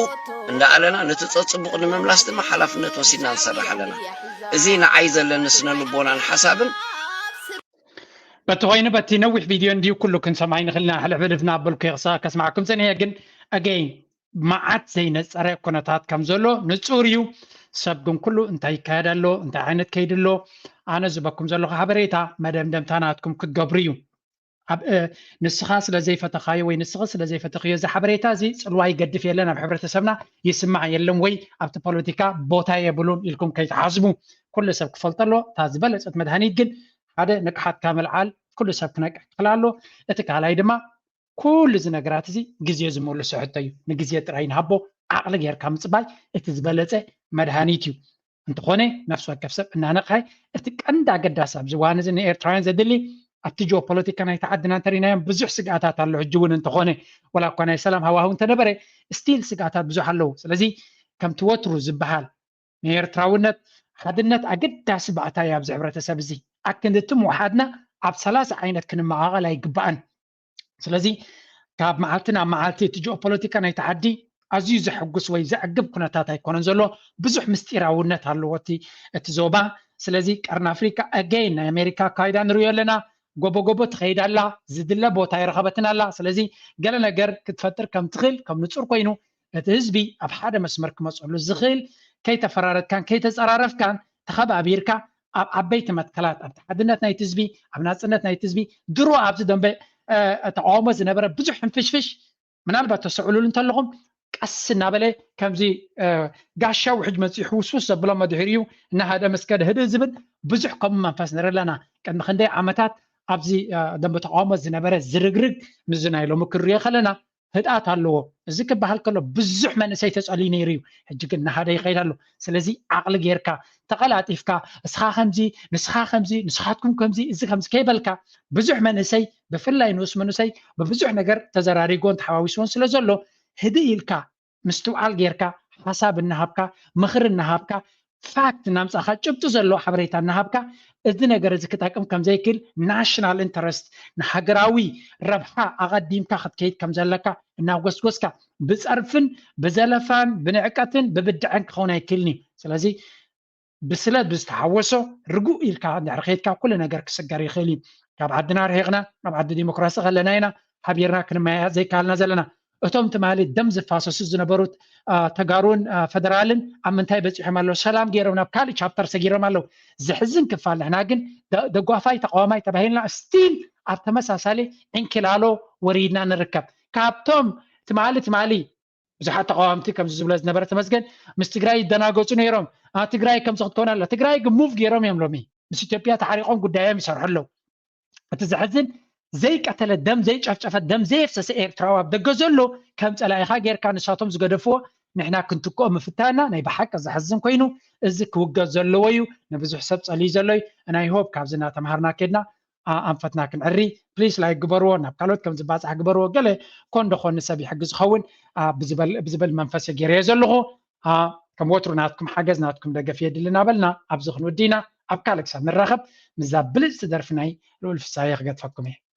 እንዳኣለና ነቲ ጸጽቡቕ ንምምላስ ድማ ሓላፍነት ወሲድና ንሰርሕ ኣለና። እዚ ንዓይ ዘለኒ ስነ ልቦናን ሓሳብን በቲ ኮይኑ በቲ ነዊሕ ቪድዮ እንድዩ ኩሉ ክንሰምዓ ይንኽእል ኢና። ሕልፍልፍ እናበልኩ እየ ክሳ-፣ ከስማዕኩም ጸኒሐ፣ ግን ኣገይን መዓት ዘይነጸረ ኩነታት ከም ዘሎ ንጹር እዩ። ሰብ ግን ኩሉ እንታይ ይካየድ ኣሎ፣ እንታይ ዓይነት ከይዲ ኣሎ፣ ኣነ ዝበኩም ዘለኹ ሓበሬታ መደምደምታ ናትኩም ክትገብሩ እዩ። ኣብ፣ እ፣ ንስኻ ስለ ዘይፈተኻዮ ወይ ንስኺ ስለ ዘይፈተኽዮ እዚ ሓበሬታ እዚ ጽልዋ ይገድፍ የለን፣ ኣብ ሕብረተሰብና ይስማዕ የለን ወይ ኣብቲ ፖለቲካ ቦታ የብሉን ኢልኩም ከይትሓስቡ። ኩሉ ሰብ ክፈልጦ ኣሎ። እታ ዝበለጸት መድሃኒት ግን ሓደ ንቅሓትካ ምልዓል፣ ኩሉ ሰብ ክነቅሕ ክኽእል ኣሎ። እቲ ካልኣይ ድማ ኩሉ እዚ ነገራት እዚ ግዜ ዝመልሶ ሕቶ እዩ። ንግዜ ጥራይ ንሃቦ፣ ዓቕሊ ጌርካ ምጽባይ እቲ ዝበለጸ መድሃኒት እዩ። እንተኾነ ነፍሲ ወከፍ ሰብ እናነቕሐ፣ እቲ ቀንዲ ኣገዳሲ ኣብዚ እዋን እዚ ንኤርትራውያን ዘድሊ ኣብቲ ጂኦፖለቲካ ናይቲ ዓድና እንተሪናዮም ብዙሕ ስግኣታት ኣሎ። ሕጂ እውን እንተኾነ ወላ እኳ ናይ ሰላም ሃዋህው እንተነበረ ስቲል ስግኣታት ብዙሕ ኣለዉ። ስለዚ ከምቲ ወትሩ ዝበሃል ንኤርትራውነት ሓድነት ኣገዳሲ ባእታ እዩ ኣብዚ ሕብረተሰብ እዚ። ኣክንድቲ ምውሓድና ኣብ ሰላሳ ዓይነት ክንመቓቐል ኣይግባእን። ስለዚ ካብ መዓልቲ ናብ መዓልቲ እቲ ጂኦፖለቲካ ናይቲ ዓዲ ኣዝዩ ዘሐጉስ ወይ ዘዕግብ ኩነታት ኣይኮነን ዘሎ። ብዙሕ ምስጢራውነት ኣለዎ እቲ፣ እቲ ዞባ። ስለዚ ቀርኒ ኣፍሪካ ኣገይን ናይ ኣሜሪካ ኣካይዳ ንሪኦ ኣለና። ጎቦ ጎቦ ትኸይድ ኣላ፣ ዝድለ ቦታ ኣይረኸበትን ኣላ። ስለዚ ገለ ነገር ክትፈጥር ከም ትኽእል ከም ንጹር ኮይኑ እቲ ህዝቢ ኣብ ሓደ መስመር ክመፀሉ ዝኽእል ከይተፈራረድካን ከይተፀራረፍካን ተኸባቢርካ ኣብ ዓበይቲ መትከላት ኣብቲ ሓድነት ናይቲ ህዝቢ ኣብ ናፅነት ናይቲ ህዝቢ ድሮ ኣብዚ ደንበ ተቃውሞ ዝነበረ ብዙሕ ሕንፍሽፍሽ ምናልባት ተሰዕሉሉ እንተለኹም ቀስ እናበለ ከምዚ ጋሻ ውሕጅ መፂኡ ሕውስውስ ዘብሎ መድሕሪኡ እናሃደ ምስ ከደ ህድእ ዝብል ብዙሕ ከምኡ መንፈስ ንርኢ ኣለና። ቅድሚ ክንደይ ዓመታት ኣብዚ ደንበ ተቃውሞ ዝነበረ ዝርግርግ ምስዚ ናይ ሎሚ ክንሪኦ ከለና ህድኣት ኣለዎ። እዚ ክበሃል ከሎ ብዙሕ መንእሰይ ተጸልዩ ነይሩ እዩ። ሕጂ ግን እናሃደ ይኸይድ ኣሎ። ስለዚ ዓቕሊ ጌርካ ተቐላጢፍካ እስኻ ከምዚ ንስኻ ከምዚ ንስኻትኩም ከምዚ እዚ ከምዚ ከይበልካ ብዙሕ መንእሰይ ብፍላይ ንኡስ መንእሰይ ብብዙሕ ነገር ተዘራሪጎን ተሓዋዊስዎን ስለ ዘሎ ህድእ ኢልካ ምስትውዓል ጌርካ ሓሳብ እናሃብካ ምኽሪ እናሃብካ ፋክት እናምፃእካ ጭብጢ ዘለዎ ሓበሬታ እናሃብካ እዚ ነገር እዚ ክጠቅም ከምዘይክእል ናሽናል ኢንተረስት ንሃገራዊ ረብሓ ኣቐዲምካ ክትከይድ ከም ዘለካ እናጎስጎስካ ብፀርፍን ብዘለፋን ብንዕቀትን ብብድዐን ክኸውን ኣይክእልን እዩ። ስለዚ ብስለት ብዝተሓወሶ ርጉእ ኢልካ እንድሕር ከይድካ ኩሉ ነገር ክስገር ይኽእል እዩ። ካብ ዓድና ርሒቕና ናብ ዓዲ ዲሞክራሲ ከለና ኢና ሓቢርና ክንመያያጥ ዘይከኣልና ዘለና። እቶም ትማሊ ደም ዝፋሰሱ ዝነበሩት ተጋሩን ፈደራልን ኣብ ምንታይ በፂሖም ኣለዉ? ሰላም ገይሮም ናብ ካልእ ቻፕተር ሰጊሮም ኣለዉ። ዘሕዝን ክፋል ንሕና ግን ደጓፋይ ተቃዋማይ ተባሂልና ስቲል ኣብ ተመሳሳሊ ዕንኪላሎ ወሪድና ንርከብ። ካብቶም ትማሊ ትማሊ ብዙሓት ተቃዋምቲ ከምዚ ዝብሎ ዝነበረ ተመስገን ምስ ትግራይ ይደናገፁ ነይሮም። ትግራይ ከምዚ ክትከውን ኣላ። ትግራይ ግን ሙቭ ገይሮም እዮም። ሎሚ ምስ ኢትዮጵያ ተሓሪቆም ጉዳዮም ይሰርሑ ኣለዉ። እቲ ዘሕዝን ዘይቀተለ ደም ዘይጨፍጨፈ ደም ዘየፍሰሰ ኤርትራዊ ኣብ ደገ ዘሎ ከም ጸላኢኻ ጌርካ ንሳቶም ዝገደፍዎ ንሕና ክንትክኦ ምፍታና ናይ ብሓቂ ዘሕዝን ኮይኑ እዚ ክውገዝ ዘለዎ እዩ። ንብዙሕ ሰብ ጸልዩ ዘሎ እዩ። ናይ ሆፕ ካብዚ እናተምሃርና ኬድና ኣንፈትና ክንዕሪ ፕሊስ ላይክ ግበርዎ፣ ናብ ካልኦት ከም ዝባጻሕ ግበርዎ። ገለ ኮን ደኾን ንሰብ ይሕግዝ ዝኸውን ብዝብል መንፈስ ገይረዮ ዘለኹ። ከም ወትሩ ናትኩም ሓገዝ ናትኩም ደገፍ የድሊ እናበልና ኣብዚ ክንውዲ ኢና። ኣብ ካልእ ክሳብ ንራኸብ ምስዛ ብልፅቲ ደርፊ ናይ ልኡል ፍሳየ ክገድፈኩም እየ።